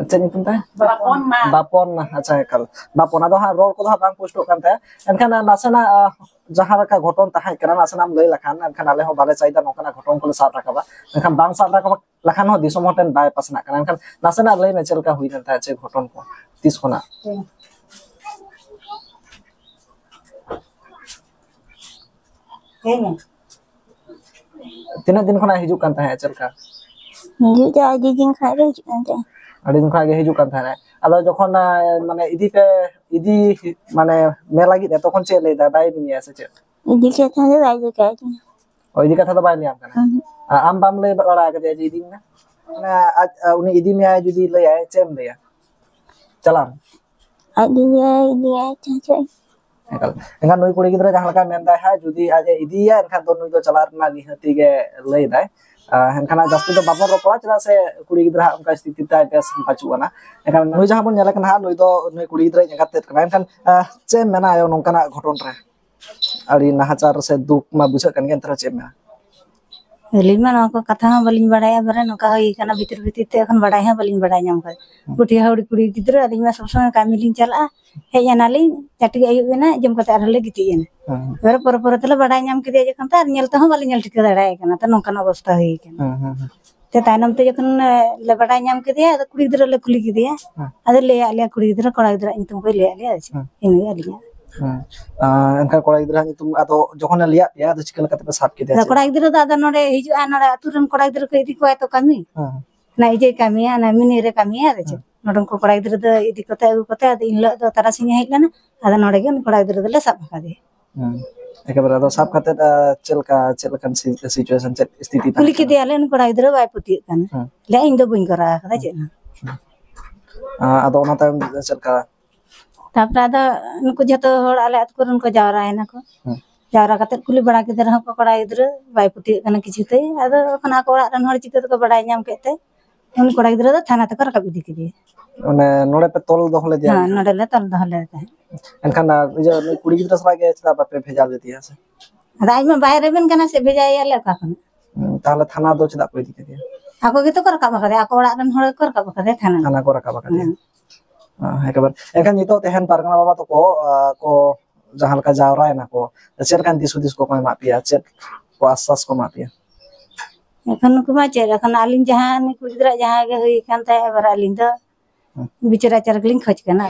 ᱪᱮᱫ ᱧᱩᱛᱩᱢ ᱛᱟᱭ? ᱵᱟᱯᱚᱱ ᱢᱟ᱾ ᱵᱟᱯᱚᱱ ᱢᱟ, ᱟᱪᱪᱷᱟ, ᱮᱠᱟᱞ᱾ ᱵᱟᱯᱚᱱ, ᱟᱫᱚ ᱦᱟᱸᱜ ᱨᱚᱲ ᱠᱚᱫᱚ ᱦᱟᱸᱜ ᱵᱟᱝ ᱯᱳᱥᱴᱚᱜ ᱠᱟᱱ ᱛᱟᱭᱟ, ᱮᱱᱠᱷᱟᱱ ᱱᱟᱥᱮᱱᱟᱜ, ᱟᱸ, ᱡᱟᱦᱟᱸ ᱞᱮᱠᱟ ᱜᱷᱚᱴᱚᱱ ᱛᱟᱦᱮᱸ ᱠᱟᱱᱟ, ᱱᱟᱥᱮᱱᱟᱜ ᱮᱢ ᱞᱟᱹᱭ ᱞᱮᱠᱷᱟᱱ, ᱮᱱᱠᱷᱟᱱ ᱟᱞᱮ ᱦᱚᱸ ᱵᱟᱞᱮ ᱪᱟᱭᱫᱟ ᱱᱚᱝᱠᱟᱱᱟᱜ ᱜᱷᱚᱴᱚᱱ ᱠᱚᱞᱮ ᱥᱟᱵ ᱨᱟᱠᱟᱵᱟ, ᱮᱱᱠᱷᱟᱱ ᱵᱟᱝ ᱥᱟᱵ ᱨᱟᱠᱟᱵ ᱞᱮᱠᱷᱟᱱ ᱦᱚᱸ ᱫᱤᱥᱚᱢ ᱦᱚᱲ ᱴᱷᱮᱱ ᱵᱟᱭ ᱯᱟᱥᱱᱟᱜ ᱠᱟᱱᱟ᱾ ᱮᱱᱠᱷᱟᱱ ᱱᱟᱥᱮᱱᱟᱜ ᱞᱟᱹᱭ ᱢᱮ, ᱪᱮᱫ ᱞᱮᱠᱟ ᱦᱩᱭ ᱞᱮᱱ ᱛᱟᱦᱮᱸᱫ, ᱪᱮᱫ ᱜᱷᱚᱴᱚᱱ ᱠᱚ, ᱛᱤᱥ ᱠᱷᱚᱱᱟᱜ? ᱦᱮᱸ᱾ ᱛᱤᱱᱟᱹᱜ ᱫᱤᱱ ᱠᱷᱚᱱᱟᱜ ᱦᱤᱡᱩᱜ ᱠᱟᱱ ᱛᱟᱦᱮᱸᱫ, ᱪᱮᱫ ᱞᱮᱠᱟ? ᱦᱤᱡᱩᱜ ᱫᱚ ᱟᱹᱰᱤ ᱫᱤᱱ ᱠᱷᱚᱱᱟᱜ ᱜᱮ ᱦᱤᱡᱩᱜ ᱠᱟᱱ ᱛᱟᱦᱮᱸᱫ᱾ ᱟᱹᱰᱤ ᱫᱤᱱ ᱠᱷᱚᱱᱟᱜ ᱜᱮ ᱦᱤᱡᱩᱜ ᱠᱟᱱ ᱛᱟᱦᱮᱸᱫ᱾ ᱟᱫᱚ ᱡᱚᱠᱷᱚᱱ, ᱟᱸ, ᱢᱟᱱᱮ ᱤᱫᱤ ᱯᱮ, ᱤᱫᱤ, ᱢᱟᱱᱮ ᱢᱮ ᱞᱟᱹᱜᱤᱫ ᱮ, ᱛᱚᱠᱷᱚᱱ ᱪᱮᱫ ᱞᱟᱹᱭ ᱫᱟ? ᱵᱟᱭ ᱤᱫᱤ ᱢᱮᱭᱟ ᱥᱮ ᱪᱮᱫ? ᱤᱫᱤ ᱠᱟᱛᱷᱟ ᱫᱚ ᱵᱟᱭ ᱞᱟᱹᱭ ᱠᱟᱣ ᱫᱤᱧᱟ᱾ ᱚ, ᱤᱫᱤ ᱠᱟᱛᱷᱟ ᱫᱚ ᱵᱟᱭ ᱞᱟᱹᱭᱟᱢ ᱠᱟᱱᱟ? ᱦᱩᱸ᱾ ᱟ-, ᱟᱢ ᱵᱟᱢ ᱞᱟᱹᱭ ᱵᱟᱲᱟ ᱟᱠᱟᱫᱮᱭᱟ ᱡᱮ ᱤᱫᱤᱧ ᱢᱮ? ᱢᱟᱱᱮ ᱟᱡ, ᱟ, ᱩᱱᱤ ᱤᱫᱤ ᱢᱮᱭᱟᱭ ᱡᱩᱫᱤ ᱞᱟᱹᱭᱟᱭ, ᱪᱮᱫ ᱮᱢ ᱞᱟᱹᱭᱟ? ᱪᱟᱞᱟᱜ ᱟᱢ? ᱟᱡ ᱤᱫᱤᱭᱟᱭ, ᱤᱫᱤᱭᱟᱭ, ᱪᱚ, ᱪᱚ᱾ ᱮᱠᱟᱞ᱾ ᱮᱱᱠᱷᱟᱱ ᱱᱩᱭ ᱠᱩᱲᱤ ᱜᱤᱫᱽᱨᱟᱹ ᱡᱟᱦᱟᱸ ᱞᱮᱠᱟᱭ ᱢᱮᱱ ᱫᱟᱭ ᱦᱟᱸᱜ, ᱡᱩᱫᱤ ᱟᱡ ᱮ ᱤᱫᱤᱭᱮᱭᱟ, ᱮᱱᱠᱷᱟᱱ ᱫᱚ ᱱᱩᱭ ᱫᱚ ᱪᱟᱞᱟᱜ ᱨᱮᱱᱟᱜ ᱱᱤᱦᱟᱹᱛᱤ ᱜᱮ ᱞᱟᱹᱭ ᱫᱟᱭ᱾ ᱟ, ᱮᱱᱠᱷᱟᱱ ᱟᱨ ᱡᱟᱹᱥᱛᱤ ᱫᱚ ᱵᱟᱵᱚᱱ ᱨᱚᱯᱚᱲᱟ, ᱪᱮᱫᱟᱜ ᱥᱮ ᱠᱩᱲᱤ ᱜᱤᱫᱽᱨᱟᱹ ᱦᱟᱸᱜ ᱚᱱᱠᱟ ᱥᱛᱷᱤᱛᱤ ᱛᱟᱭ ᱵᱮᱥ ᱵᱟᱹᱪᱩᱜ ᱟᱱᱟ᱾ ᱮᱱᱠᱷᱟᱱ ᱱᱩᱭ ᱡᱟᱦᱟᱸ ᱵᱚᱱ ᱧᱮᱞᱮ ᱠᱟᱱᱟ ᱦᱟᱸᱜ, ᱱᱩᱭ ᱫᱚ, ᱱᱩᱭ ᱠᱩᱲᱤ ᱜᱤᱫᱽᱨᱟᱹ ᱮᱸᱜᱟᱛ ᱛᱮᱫ ᱠᱟᱱᱟᱭ᱾ ᱮᱱᱠᱷᱟᱱ, ᱟ, ᱪᱮᱫ ᱮᱢ ᱢᱮᱱᱟ ᱟᱭᱳ ᱱᱚᱝᱠᱟᱱᱟᱜ ᱜᱷᱚᱴᱚᱱ ᱨᱮ? ᱟᱹᱰᱤ ᱱᱟᱦᱟᱪᱟᱨ ᱥᱮ ᱫᱩᱠ ᱢᱟ ᱵᱩᱡᱷᱟᱹᱜ ᱠᱟᱱ ᱜᱮ, ᱮᱱᱛᱮ ᱨᱮᱦᱚᱸ ᱪᱮᱫ ᱮᱢ ᱢᱮᱱᱟ? ᱟᱹᱞᱤᱧ ᱢᱟ ᱱᱚᱣᱟ ᱠᱚ ᱠᱟᱛᱷᱟ ᱦᱚᱸ ᱵᱟᱹᱞᱤᱧ ᱵᱟᱲᱟᱭᱟ, ᱵᱟᱨᱮ ᱱᱚᱝᱠᱟ ᱦᱩᱭ ᱠᱟᱱᱟ, ᱵᱷᱤᱛᱤᱨ ᱵᱷᱤᱛᱤᱨ ᱛᱮ ᱮᱠᱷᱚᱱ ᱵᱟᱲᱟᱭ ᱦᱚᱸ ᱵᱟᱹᱞᱤᱧ ᱵᱟᱲᱟᱭ ᱧᱟᱢ ᱠᱟᱫᱟ᱾ ᱦᱩᱸ᱾ ᱯᱩᱴᱷᱤ ᱦᱟᱹᱣᱲᱤ ᱠᱩᱲᱤ ᱜᱤᱫᱽᱨᱟᱹ, ᱟᱹᱞᱤᱧ ᱢᱟ ᱥᱚᱵ ᱥᱚᱢᱚᱭ ᱠᱟᱹᱢᱤ ᱞᱤᱧ ᱪᱟᱞᱟᱜᱼᱟ, ᱦᱮᱡ ᱮᱱᱟᱞᱤᱧ, ᱪᱟᱹᱴᱤᱡ ᱟᱹᱭᱩᱵ ᱮᱱᱟ, ᱡᱚᱢ ᱠᱟᱛᱮ ᱟᱨᱦᱚᱸ ᱞᱮ ᱜᱤᱛᱤᱡ ᱮᱱᱟ᱾ ᱦᱩᱸ᱾ ᱮᱵᱟᱨᱮ ᱯᱚᱨᱮ ᱯᱚᱨᱮ ᱛᱮᱞᱮ ᱵᱟᱲᱟᱭ ᱧᱟᱢ ᱠᱮᱫᱮᱭᱟ ᱡᱚᱠᱷᱚᱱ, ᱛᱚ ᱟᱨ ᱧᱮᱞ ᱛᱮᱦᱚᱸ ᱵᱟᱞᱮ ᱧᱮᱞ ᱴᱷᱤᱠᱟᱹ ᱫᱟᱲᱮᱭᱟᱭ ᱠᱟᱱᱟ, ᱛᱚ ᱱᱚᱝᱠᱟᱱ ᱚᱵᱚᱥᱛᱟ ᱦᱩᱭ ᱠᱟᱱᱟ᱾ ᱦᱩᱸ, ᱦᱩᱸ, ᱦᱩᱸ᱾ ᱛᱮ ᱛᱟᱭᱱᱚᱢ ᱛᱮ ᱡᱚᱠᱷᱚᱱ, ᱮ, ᱞᱮ ᱵᱟᱰᱟᱭ ᱧᱟᱢ ᱠᱮᱫᱮᱭᱟ, ᱟᱫᱚ ᱠᱩᱲᱤ ᱜᱤᱫᱽᱨᱟᱹ ᱞᱮ ᱠᱩᱞᱤ ᱠᱮᱫᱮᱭᱟ᱾ ᱦᱮᱸ᱾ ᱟᱫᱚ ᱞᱟᱹᱭᱟᱫ ᱞᱮᱭᱟ ᱠᱩᱲᱤ ᱜᱤᱫᱽᱨᱟᱹ, ᱠᱚᱲᱟ ᱜᱤᱫᱽᱨᱟᱹᱣᱟᱜ ᱧᱩᱛᱩᱢ ᱠᱚᱭ ᱞᱟᱹᱭᱟᱫ ᱞᱮᱭᱟ, ᱟᱨ ᱪᱮᱫ᱾ ᱦᱮᱸ᱾ ᱤᱱᱟᱹᱜᱮ ᱟᱹᱞᱤᱧᱟᱜ᱾ ᱦᱮᱸ᱾ ᱟᱨ ᱮᱱᱠᱷᱟᱱ ᱠᱚᱲᱟ ᱜᱤᱫᱽᱨᱟᱹᱣᱟᱜ ᱧᱩᱛᱩᱢ ᱟᱫᱚ ᱡᱚᱠᱷᱚᱱᱮ ᱞᱟᱹᱭᱟᱫ ᱯᱮᱭᱟ, ᱟᱫᱚ ᱪᱤᱠᱟᱹ ᱞᱮᱠᱟ ᱛᱮᱯᱮ ᱥᱟᱵ ᱠᱮᱫᱮᱭᱟ? ᱟᱫᱚ ᱪᱮᱫ? ᱠᱚᱲᱟ ᱜᱤᱫᱽᱨᱟᱹ ᱫᱚ ᱟᱫᱚ ᱱᱚᱰᱮ ᱦᱤᱡᱩᱜᱼᱟ, ᱱᱚᱰᱮ ᱟᱹᱛᱩ ᱨᱮᱱ ᱠᱚᱲᱟ ᱜᱤᱫᱽᱨᱟᱹ ᱠᱚ ᱤᱫᱤ ᱠᱚᱣᱟ ᱛᱚ ᱠᱟᱹᱢᱤ᱾ ᱦᱮᱸ᱾ ᱚᱱᱟ ᱤᱡᱟᱹᱭ ᱠᱟᱹᱢᱤᱭᱟ, ᱚᱱᱟ ᱢᱤᱱᱤ ᱨᱮ ᱠᱟᱹᱢᱤᱭᱟ, ᱟᱫᱚ ᱪᱮᱫ? ᱦᱮᱸ᱾ ᱱᱚᱰᱮᱱ ᱠᱚ ᱠᱚᱲᱟ ᱜᱤᱫᱽᱨᱟᱹ ᱫᱚ ᱤᱫᱤ ᱠᱚᱛᱮ, ᱟᱹᱜᱩ ᱠᱚᱛᱮ, ᱟᱫᱚ ᱤᱱ ᱦᱤᱞᱳᱜ ᱫᱚ ᱛᱟᱨᱟᱥᱤᱧᱮ ᱦᱮᱡ ᱞᱮᱱᱟ, ᱟᱫᱚ ᱱᱚᱰᱮ ᱜᱮ ᱩᱱᱤ ᱠᱚᱲᱟ ᱜᱤᱫᱽᱨᱟᱹ ᱫᱚᱞᱮ ᱥᱟᱵ ᱟᱠᱟᱫᱮᱭᱟ᱾ ᱦᱩᱸ᱾ ᱮᱠᱮᱵᱟᱨᱮ ᱟᱫᱚ ᱥᱟᱵ ᱠᱟᱛᱮᱫ, ᱟ, ᱪᱮᱫ ᱞᱮᱠᱟ, ᱪᱮᱫ ᱞᱮᱠᱟᱱ ᱥᱤ-, situation, ᱪᱮᱫ ᱥᱛᱷᱤᱛᱤ ᱛᱟᱦᱮᱸ ᱠᱩᱞᱤ ᱠᱟᱱᱟ? ᱠᱮᱫᱮᱭᱟᱞᱮ, ᱩᱱᱤ ᱠᱚᱲᱟ ᱜᱤᱫᱽᱨᱟᱹ ᱵᱟᱭ ᱯᱟᱹᱛᱭᱟᱹᱜ ᱠᱟᱱᱟ᱾ ᱦᱩᱸ᱾ ᱞᱟᱹᱭᱟ, "ᱤᱧ ᱫᱚ ᱵᱟᱹᱧ ᱠᱚᱨᱟᱣ ᱟᱠᱟᱫᱟ ᱪᱮᱫ ᱦᱚᱸ᱾" ᱦᱩᱸ᱾ ᱟ, ᱟᱫᱚ ᱚᱱᱟ ᱛᱟᱭᱚᱢ ᱪᱮᱫ ᱞᱮᱠᱟ? ᱛᱟᱯᱚᱨᱮ ᱟᱫᱚ ᱱᱩᱠᱩ ᱡᱷᱚᱛᱚ ᱦᱚᱲ ᱟᱞᱮ ᱟᱹᱛᱩ ᱠᱚᱨᱮᱱ ᱠᱚ ᱡᱟᱣᱨᱟᱭᱮᱱᱟ ᱠᱚ᱾ ᱦᱩᱸ᱾ ᱡᱟᱣᱨᱟ ᱠᱟᱛᱮᱫ ᱠᱩᱞᱤ ᱵᱟᱲᱟ ᱠᱮᱫᱮ ᱨᱮᱦᱚᱸ ᱠᱚ, ᱠᱚᱲᱟ ᱜᱤᱫᱽᱨᱟᱹ ᱵᱟᱭ ᱯᱟᱹᱛᱭᱟᱹᱜ ᱠᱟᱱᱟ ᱠᱤᱪᱷᱩ ᱛᱮ᱾ ᱟᱫᱚ ᱚᱱᱟ ᱠᱚ ᱚᱲᱟᱜ ᱨᱮᱱ ᱦᱚᱲ ᱪᱤᱠᱟᱹ ᱛᱮᱠᱚ ᱵᱟᱲᱟᱭ ᱧᱟᱢ ᱠᱮᱫ ᱛᱮ, ᱩᱱᱤ ᱠᱚᱲᱟ ᱜᱤᱫᱽᱨᱟᱹ ᱫᱚ ᱛᱷᱟᱱᱟ ᱛᱮᱠᱚ ᱨᱟᱠᱟᱵ ᱤᱫᱤ ᱠᱮᱫᱮᱭᱟ᱾ ᱚᱱᱮ ᱱᱚᱰᱮ ᱯᱮ ᱛᱚᱞ ᱫᱚᱦᱚ ᱞᱮᱫᱮᱭᱟ? ᱦᱮᱸ, ᱱᱚᱰᱮ ᱞᱮ ᱛᱚᱞ ᱫᱚᱦᱚ ᱞᱮᱫᱮ ᱛᱟᱦᱮᱸᱫ᱾ ᱮᱱᱠᱷᱟᱱ, ᱟ, ᱤᱭᱟᱹ, ᱱᱩᱭ ᱠᱩᱲᱤ ᱜᱤᱫᱽᱨᱟᱹ ᱥᱟᱞᱟᱜ ᱜᱮ ᱪᱮᱫᱟᱜ ᱵᱟᱯᱮ ᱵᱷᱮᱡᱟ ᱞᱮᱫᱮᱭᱟ ᱥᱮ? ᱟᱫᱚ ᱟᱡ ᱢᱟ ᱵᱟᱭ ᱨᱮᱵᱮᱱ ᱠᱟᱱᱟ ᱥᱮ, ᱵᱷᱮᱡᱟᱭᱮᱭᱟᱞᱮ ᱚᱠᱟ ᱠᱷᱚᱱᱟᱜ? ᱦᱩᱸ, ᱛᱟᱦᱚᱞᱮ ᱛᱷᱟᱱᱟ ᱫᱚ ᱪᱮᱫᱟᱜ ᱯᱮ ᱤᱫᱤ ᱠᱮᱫᱮᱭᱟ? ᱟᱠᱚ ᱜᱮᱛᱚ ᱠᱚ ᱨᱟᱠᱟᱵ ᱟᱠᱟᱫᱮᱭᱟ, ᱟᱠᱚ ᱚᱲᱟᱜ ᱨᱮᱱ ᱦᱚᱲ ᱜᱮᱠᱚ ᱨᱟᱠᱟᱵ ᱟᱠᱟᱫᱮᱭᱟ ᱛᱷᱟᱱᱟ᱾ ᱛᱷᱟᱱᱟ ᱠᱚ ᱨᱟᱠᱟᱵ ᱟᱠᱟᱫᱮᱭᱟ᱾ ᱦᱮᱸ᱾ ᱦᱮᱸ, ᱮᱠᱮᱵᱟᱨᱮ᱾ ᱮᱱᱠᱷᱟᱱ ᱱᱤᱛᱚᱜ ᱛᱮᱦᱮᱧ ᱯᱟᱨᱜᱟᱱᱟ ᱵᱟᱵᱟ ᱛᱟᱠᱚ, ᱟ, ᱠᱚ ᱡᱟᱦᱟᱸ ᱞᱮᱠᱟ ᱡᱟᱣᱨᱟᱭᱮᱱᱟ ᱠᱚ, ᱪᱮᱫ ᱞᱮᱠᱟᱱ ᱫᱤᱥ ᱦᱩᱫᱤᱥ ᱠᱚᱠᱚ ᱮᱢᱟᱜ ᱯᱮᱭᱟ, ᱪᱮᱫ ᱠᱚ ᱟᱥᱥᱟᱥ ᱠᱚ ᱮᱢᱟᱜ ᱯᱮᱭᱟ? ᱮᱠᱷᱚᱱ ᱱᱩᱠᱩ ᱢᱟ ᱪᱮᱫ, ᱮᱠᱷᱚᱱ ᱟᱹᱞᱤᱧ ᱡᱟᱦᱟᱸ ᱩᱱᱤ ᱠᱩᱲᱤ ᱜᱤᱫᱽᱨᱟᱹ ᱡᱟᱦᱟᱸ ᱜᱮ ᱦᱩᱭ ᱟᱠᱟᱱ ᱛᱟᱭᱟ, ᱮᱵᱟᱨ ᱟᱹᱞᱤᱧ ᱫᱚ ᱦᱮᱸ᱾ ᱵᱤᱪᱟᱹᱨ ᱟᱪᱟᱨ ᱜᱮᱞᱤᱧ ᱠᱷᱚᱡᱽ ᱠᱟᱱᱟ᱾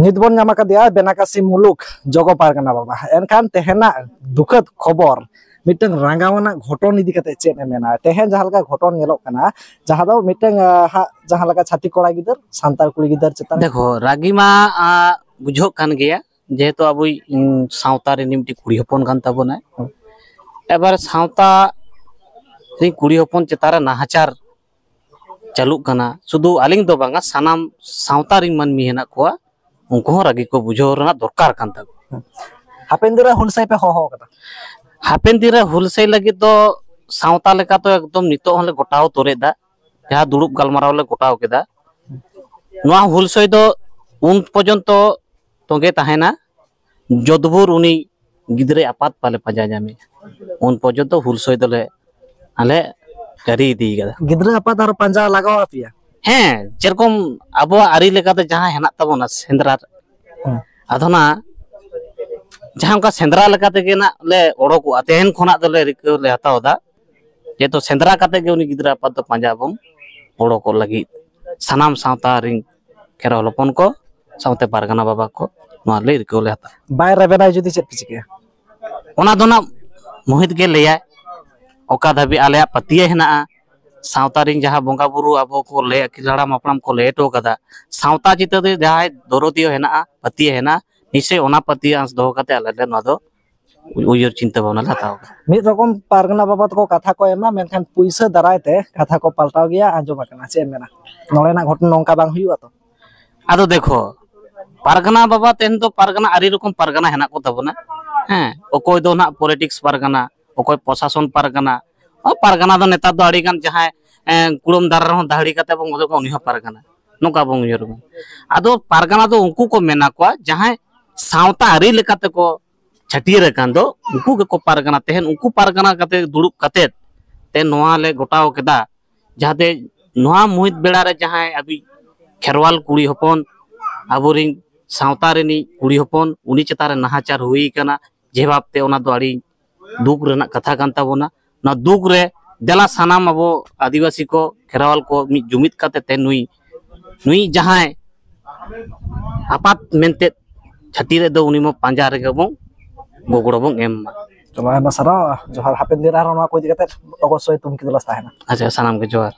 ᱱᱤᱛ ᱵᱚᱱ ᱧᱟᱢ ᱟᱠᱟᱫᱮᱭᱟ ᱵᱮᱱᱟᱠᱟᱥᱤ ᱢᱩᱞᱩᱠ ᱡᱚᱜᱚ ᱯᱟᱨᱜᱟᱱᱟ ᱵᱟᱵᱟ᱾ ᱮᱱᱠᱷᱟᱱ ᱛᱮᱦᱮᱧᱟᱜ ᱫᱩᱠᱷᱟᱹᱫ ᱠᱷᱚᱵᱚᱨ, ᱢᱤᱫᱴᱟᱝ ᱨᱟᱸᱜᱟᱣᱟᱱᱟᱜ ᱜᱷᱚᱴᱚᱱ ᱤᱫᱤ ᱠᱟᱛᱮ ᱪᱮᱫ ᱮ ᱢᱮᱱᱟ? ᱛᱮᱦᱮᱧ ᱡᱟᱦᱟᱸ ᱞᱮᱠᱟ ᱜᱷᱚᱴᱚᱱ ᱧᱮᱞᱚᱜ ᱠᱟᱱᱟ, ᱡᱟᱦᱟᱸ ᱫᱚ ᱢᱤᱫᱴᱟᱝ, ᱟ, ᱦᱟᱸᱜ ᱡᱟᱦᱟᱸ ᱞᱮᱠᱟ ᱪᱷᱟᱹᱛᱤᱠ ᱠᱚᱲᱟ ᱜᱤᱫᱟᱹᱨ ᱥᱟᱱᱛᱟᱲ ᱠᱩᱲᱤ ᱜᱤᱫᱟᱹᱨ ᱪᱮᱛᱟᱱ ᱨᱮ᱾ ᱫᱮᱠᱷᱚ, ᱨᱟᱹᱜᱤ ᱢᱟ, ᱟ, ᱵᱩᱡᱷᱟᱹᱜ ᱠᱟᱱ ᱜᱮᱭᱟ, ᱡᱮᱦᱮᱛᱩ ᱟᱵᱚᱭᱤᱡ, ᱩᱸ, ᱥᱟᱶᱛᱟ ᱨᱤᱱᱤᱡ ᱢᱤᱫᱴᱤᱡ ᱠᱩᱲᱤ ᱦᱚᱯᱚᱱ ᱠᱟᱱ ᱛᱟᱵᱚᱱᱟᱭ᱾ ᱦᱩᱸ᱾ ᱮᱵᱟᱨ ᱥᱟᱶᱛᱟ ᱨᱤᱱ ᱠᱩᱲᱤ ᱦᱚᱯᱚᱱ ᱪᱮᱛᱟᱱ ᱨᱮ ᱱᱟᱦᱟᱪᱟᱨ ᱪᱟᱹᱞᱩᱜ ᱠᱟᱱᱟ, ᱥᱩᱫᱷᱩ ᱟᱹᱞᱤᱧ ᱫᱚ ᱵᱟᱝᱟ, ᱥᱟᱱᱟᱢ ᱥᱟᱶᱛᱟ ᱨᱤᱱ ᱢᱟᱹᱱᱢᱤ ᱦᱮᱱᱟᱜ ᱠᱚᱣᱟ, ᱩᱱᱠᱩ ᱦᱚᱸ ᱨᱟᱹᱜᱤ ᱠᱚ ᱵᱩᱡᱷᱟᱹᱣ ᱨᱮᱱᱟᱜ ᱫᱚᱨᱠᱟᱨ ᱠᱟᱱ ᱛᱟᱠᱚᱣᱟ᱾ ᱦᱟᱯᱮᱱ ᱫᱤᱱ ᱨᱮ ᱦᱩᱞᱥᱟᱹᱭ ᱯᱮ ᱦᱚᱦᱚ ᱟᱠᱟᱫᱟ? ᱦᱟᱯᱮᱱ ᱫᱤᱱ ᱨᱮ ᱦᱩᱞᱥᱟᱹᱭ ᱞᱟᱹᱜᱤᱫ ᱫᱚ ᱥᱟᱶᱛᱟ ᱞᱮᱠᱟ ᱫᱚ ᱮᱠᱫᱚᱢ ᱱᱤᱛᱚᱜ ᱦᱚᱸᱞᱮ ᱜᱚᱴᱟ ᱩᱛᱟᱹᱨᱮᱫᱟ, ᱡᱟᱦᱟᱸ ᱫᱩᱲᱩᱵ ᱜᱟᱞᱢᱟᱨᱟᱣ ᱞᱮ ᱜᱚᱴᱟᱣ ᱠᱮᱫᱟ᱾ ᱱᱚᱣᱟ ᱦᱩᱞᱥᱟᱹᱭ ᱫᱚ ᱩᱱ ᱯᱚᱨᱡᱚᱱᱛᱚ ᱛᱚᱸᱜᱮ ᱛᱟᱦᱮᱱᱟ, ᱡᱚᱛᱵᱷᱳᱨ ᱩᱱᱤ ᱜᱤᱫᱽᱨᱟᱹ ᱟᱯᱟᱛ ᱵᱟᱞᱮ ᱯᱟᱸᱡᱟ ᱧᱟᱢᱮᱭᱟ, ᱩᱱ ᱯᱚᱨᱡᱚᱱᱛᱚ ᱦᱩᱞᱥᱟᱹᱭ ᱫᱚᱞᱮ ᱟᱞᱮ ᱡᱟᱹᱨᱤ ᱤᱫᱤ ᱠᱟᱫᱟ᱾ ᱜᱤᱫᱽᱨᱟᱹ ᱟᱯᱟᱛ ᱟᱨᱚ ᱯᱟᱸᱡᱟ ᱞᱟᱜᱟᱣ ᱟᱯᱮᱭᱟ? ᱦᱮᱸ, ᱡᱮᱨᱚᱠᱚᱢ ᱟᱵᱚᱣᱟᱜ ᱟᱹᱨᱤ ᱞᱮᱠᱟᱛᱮ ᱡᱟᱦᱟᱸ ᱦᱮᱱᱟᱜ ᱛᱟᱵᱚᱱᱟ ᱥᱮᱸᱫᱽᱨᱟ, ᱦᱮᱸ᱾ ᱟᱫᱚ ᱱᱟ ᱡᱟᱦᱟᱸ ᱚᱱᱠᱟ ᱥᱮᱸᱫᱽᱨᱟ ᱞᱮᱠᱟ ᱛᱮᱜᱮ ᱱᱟᱜ ᱞᱮ ᱚᱰᱚᱠᱚᱜᱼᱟ, ᱛᱮᱦᱮᱧ ᱠᱷᱚᱱᱟᱜ ᱫᱚᱞᱮ ᱨᱤᱠᱟᱹ ᱞᱮ ᱦᱟᱛᱟᱣ ᱮᱫᱟ᱾ ᱡᱮᱦᱮᱛᱩ ᱥᱮᱸᱫᱽᱨᱟ ᱠᱟᱛᱮ ᱜᱮ ᱩᱱᱤ ᱜᱤᱫᱽᱨᱟᱹ ᱟᱯᱟᱛ ᱫᱚ ᱯᱟᱸᱡᱟ ᱵᱚᱱ ᱚᱰᱚᱠᱚᱜ ᱞᱟᱹᱜᱤᱫ ᱥᱟᱱᱟᱢ ᱥᱟᱶᱛᱟ ᱨᱤᱱ ᱠᱷᱮᱨᱣᱟᱞ ᱦᱚᱯᱚᱱ ᱠᱚ ᱥᱟᱶᱛᱮ ᱯᱟᱨᱜᱟᱱᱟ ᱵᱟᱵᱟ ᱠᱚ ᱱᱚᱣᱟ ᱞᱟᱹᱭ ᱨᱤᱠᱟᱹ ᱞᱮ ᱦᱟᱛᱟᱣᱟ᱾ ᱵᱟᱭ ᱨᱮᱵᱮᱱᱟᱭ ᱡᱩᱫᱤ ᱪᱮᱫ ᱯᱮ ᱪᱤᱠᱟᱹᱭᱟ? ᱚᱱᱟ ᱫᱚ ᱱᱟᱜ ᱢᱩᱦᱤᱛ ᱜᱮ ᱞᱟᱹᱭᱟᱭ, ᱚᱠᱟ ᱫᱷᱟᱹᱵᱤᱡ ᱟᱞᱮᱭᱟᱜ ᱯᱟᱹᱛᱭᱟᱹᱣ ᱦᱮᱱᱟᱜᱼᱟ, ᱥᱟᱶᱛᱟ ᱨᱤᱱ ᱡᱟᱦᱟᱸ ᱵᱚᱸᱜᱟ ᱵᱩᱨᱩ ᱟᱵᱚ ᱠᱚ ᱞᱟᱹᱭ, ᱟᱹᱜᱤᱞ ᱦᱟᱲᱟᱢ ᱦᱟᱯᱲᱟᱢ ᱠᱚ ᱞᱟᱹᱭ ᱦᱚᱴᱚ ᱠᱟᱫᱟ, ᱥᱟᱶᱛᱟ ᱪᱤᱛᱟᱹᱨ ᱨᱮ ᱡᱟᱦᱟᱸᱭ ᱫᱚᱨᱚᱫᱤᱭᱟᱹ ᱦᱮᱱᱟᱜᱼᱟ, ᱯᱟᱹᱛᱭᱟᱹᱣ ᱦᱮᱱᱟᱜᱼᱟ, ᱱᱤᱥᱪᱚᱭ ᱚᱱᱟ ᱯᱟᱹᱛᱭᱟᱹᱣ ᱟᱸᱥ ᱫᱚᱦᱚ ᱠᱟᱛᱮ ᱟᱞᱮ ᱞᱮ ᱱᱚᱣᱟ ᱫᱚ ᱩᱭᱦᱟᱹᱨ ᱪᱤᱱᱛᱟᱹ ᱵᱷᱟᱵᱽᱱᱟ ᱞᱮ ᱦᱟᱛᱟᱣ ᱠᱟᱜᱼᱟ᱾ ᱢᱤᱫ ᱨᱚᱠᱚᱢ ᱯᱟᱨᱜᱟᱱᱟ ᱵᱟᱵᱟ ᱛᱟᱠᱚ ᱠᱟᱛᱷᱟ ᱠᱚ ᱮᱢᱟ, ᱢᱮᱱᱠᱷᱟᱱ ᱯᱩᱭᱥᱟᱹ ᱫᱟᱨᱟᱭ ᱛᱮ ᱠᱟᱛᱷᱟ ᱠᱚ ᱯᱟᱞᱴᱟᱣ ᱜᱮᱭᱟ, ᱟᱸᱡᱚᱢ ᱟᱠᱟᱱᱟ᱾ ᱪᱮᱫ ᱮᱢ ᱢᱮᱱᱟ, ᱱᱚᱰᱮᱱᱟᱜ ᱜᱷᱚᱴᱚᱱᱟ ᱱᱚᱝᱠᱟ ᱵᱟᱝ ᱦᱩᱭᱩᱜᱼᱟ ᱛᱚ? ᱟᱫᱚ ᱫᱮᱠᱷᱚ, ᱯᱟᱨᱜᱟᱱᱟ ᱵᱟᱵᱟ ᱛᱮᱦᱮᱧ ᱫᱚ ᱯᱟᱨᱜᱟᱱᱟ, ᱟᱹᱰᱤ ᱨᱚᱠᱚᱢ ᱯᱟᱨᱜᱟᱱᱟ ᱦᱮᱱᱟᱜ ᱠᱚ ᱛᱟᱵᱚᱱᱟ᱾ ᱦᱮᱸ, ᱚᱠᱚᱭ ᱫᱚ ᱱᱟᱦᱟᱜ ᱯᱚᱞᱤᱴᱤᱠᱥ ᱯᱟᱨᱜᱟᱱᱟ, ᱚᱠᱚᱭ ᱯᱨᱚᱥᱟᱥᱚᱱ ᱯᱟᱨᱜᱟᱱᱟ᱾ ᱚ, ᱯᱟᱨᱜᱟᱱᱟ ᱫᱚ ᱱᱮᱛᱟᱨ ᱫᱚ ᱟᱹᱰᱤ ᱜᱟᱱ ᱡᱟᱦᱟᱸᱭ, ᱮᱸ, ᱠᱩᱲᱟᱹᱢ ᱫᱟᱨᱮ ᱨᱮᱦᱚᱸ ᱫᱟᱹᱦᱲᱤ ᱠᱟᱛᱮ ᱵᱚᱱ ᱜᱚᱡᱮ ᱠᱚᱣᱟ, ᱩᱱᱤ ᱦᱚᱸ ᱯᱟᱨᱜᱟᱱᱟ, ᱱᱚᱝᱠᱟ ᱵᱚᱱ ᱩᱭᱦᱟᱹᱨ ᱢᱟ᱾ ᱟᱫᱚ ᱯᱟᱨᱜᱟᱱᱟ ᱫᱚ ᱩᱱᱠᱩ ᱠᱚ ᱢᱮᱱᱟ ᱠᱚᱣᱟ ᱡᱟᱦᱟᱸᱭ ᱥᱟᱶᱛᱟ ᱟᱹᱨᱤ ᱞᱮᱠᱟᱛᱮ ᱠᱚ ᱪᱷᱟᱹᱴᱭᱟᱹᱨ ᱟᱠᱟᱱ ᱫᱚ, ᱩᱱᱠᱩ ᱜᱮᱠᱚ ᱯᱟᱨᱜᱟᱱᱟ᱾ ᱛᱮᱦᱮᱧ ᱩᱱᱠᱩ ᱯᱟᱨᱜᱟᱱᱟ ᱠᱟᱛᱮ ᱫᱩᱲᱩᱵ ᱠᱟᱛᱮ ᱛᱮ ᱱᱚᱣᱟ ᱞᱮ ᱜᱚᱴᱟᱣ ᱠᱮᱫᱟ ᱡᱟᱦᱟᱸᱛᱮ ᱱᱚᱣᱟ ᱢᱩᱦᱤᱛ ᱵᱮᱲᱟ ᱨᱮ ᱡᱟᱦᱟᱸᱭ ᱟᱵᱚ ᱠᱷᱮᱨᱣᱟᱞ ᱠᱩᱲᱤ ᱦᱚᱯᱚᱱ, ᱟᱵᱚᱨᱤᱱ ᱥᱟᱶᱛᱟ ᱨᱤᱱᱤᱡ ᱠᱩᱲᱤ ᱦᱚᱯᱚᱱ, ᱩᱱᱤ ᱪᱮᱛᱟᱱ ᱨᱮ ᱱᱟᱦᱟᱪᱟᱨ ᱦᱩᱭ ᱟᱠᱟᱱᱟ, ᱡᱮ ᱵᱷᱟᱵᱽᱛᱮ ᱚᱱᱟ ᱫᱚ ᱟᱹᱰᱤ ᱫᱩᱠ ᱨᱮᱱᱟᱜ ᱠᱟᱛᱷᱟ ᱠᱟᱱ ᱛᱟᱵᱚᱱᱟ᱾ ᱱᱚᱣᱟ ᱫᱩᱠ ᱨᱮ ᱫᱮᱞᱟ ᱥᱟᱱᱟᱢ ᱟᱵᱚ ᱟᱹᱫᱤᱵᱟᱹᱥᱤ ᱠᱚ, ᱠᱷᱮᱨᱣᱟᱞ ᱠᱚ ᱢᱤᱫ ᱡᱩᱢᱤᱫ ᱠᱟᱛᱮ ᱛᱮ ᱱᱩᱭ, ᱱᱩᱭ ᱡᱟᱦᱟᱸᱭ ᱟᱯᱟᱛ ᱢᱮᱱᱛᱮ ᱪᱷᱟᱹᱴᱤ ᱨᱮᱫᱚ ᱩᱱᱤ ᱢᱟ ᱯᱟᱸᱡᱟ ᱨᱮᱜᱮ ᱵᱚᱱ ᱜᱚᱜᱚᱲᱚ ᱵᱚᱱ ᱮᱢ ᱢᱟ᱾ ᱪᱚᱞᱚ, ᱟᱭᱢᱟ ᱥᱟᱨᱦᱟᱣ᱾ ᱡᱚᱦᱟᱨ᱾ ᱦᱟᱯᱮᱱ ᱫᱤᱱ ᱨᱮ ᱟᱨᱦᱚᱸ ᱱᱚᱣᱟ ᱠᱚ ᱤᱫᱤ ᱠᱟᱛᱮ ᱚᱵᱚᱥᱥᱳᱭ ᱛᱩᱝᱠᱷᱤ ᱛᱚᱞᱟᱥ ᱛᱟᱦᱮᱱᱟ᱾ ᱟᱪᱪᱷᱟ, ᱥᱟᱱᱟᱢ ᱜᱮ ᱡᱚᱦᱟᱨ᱾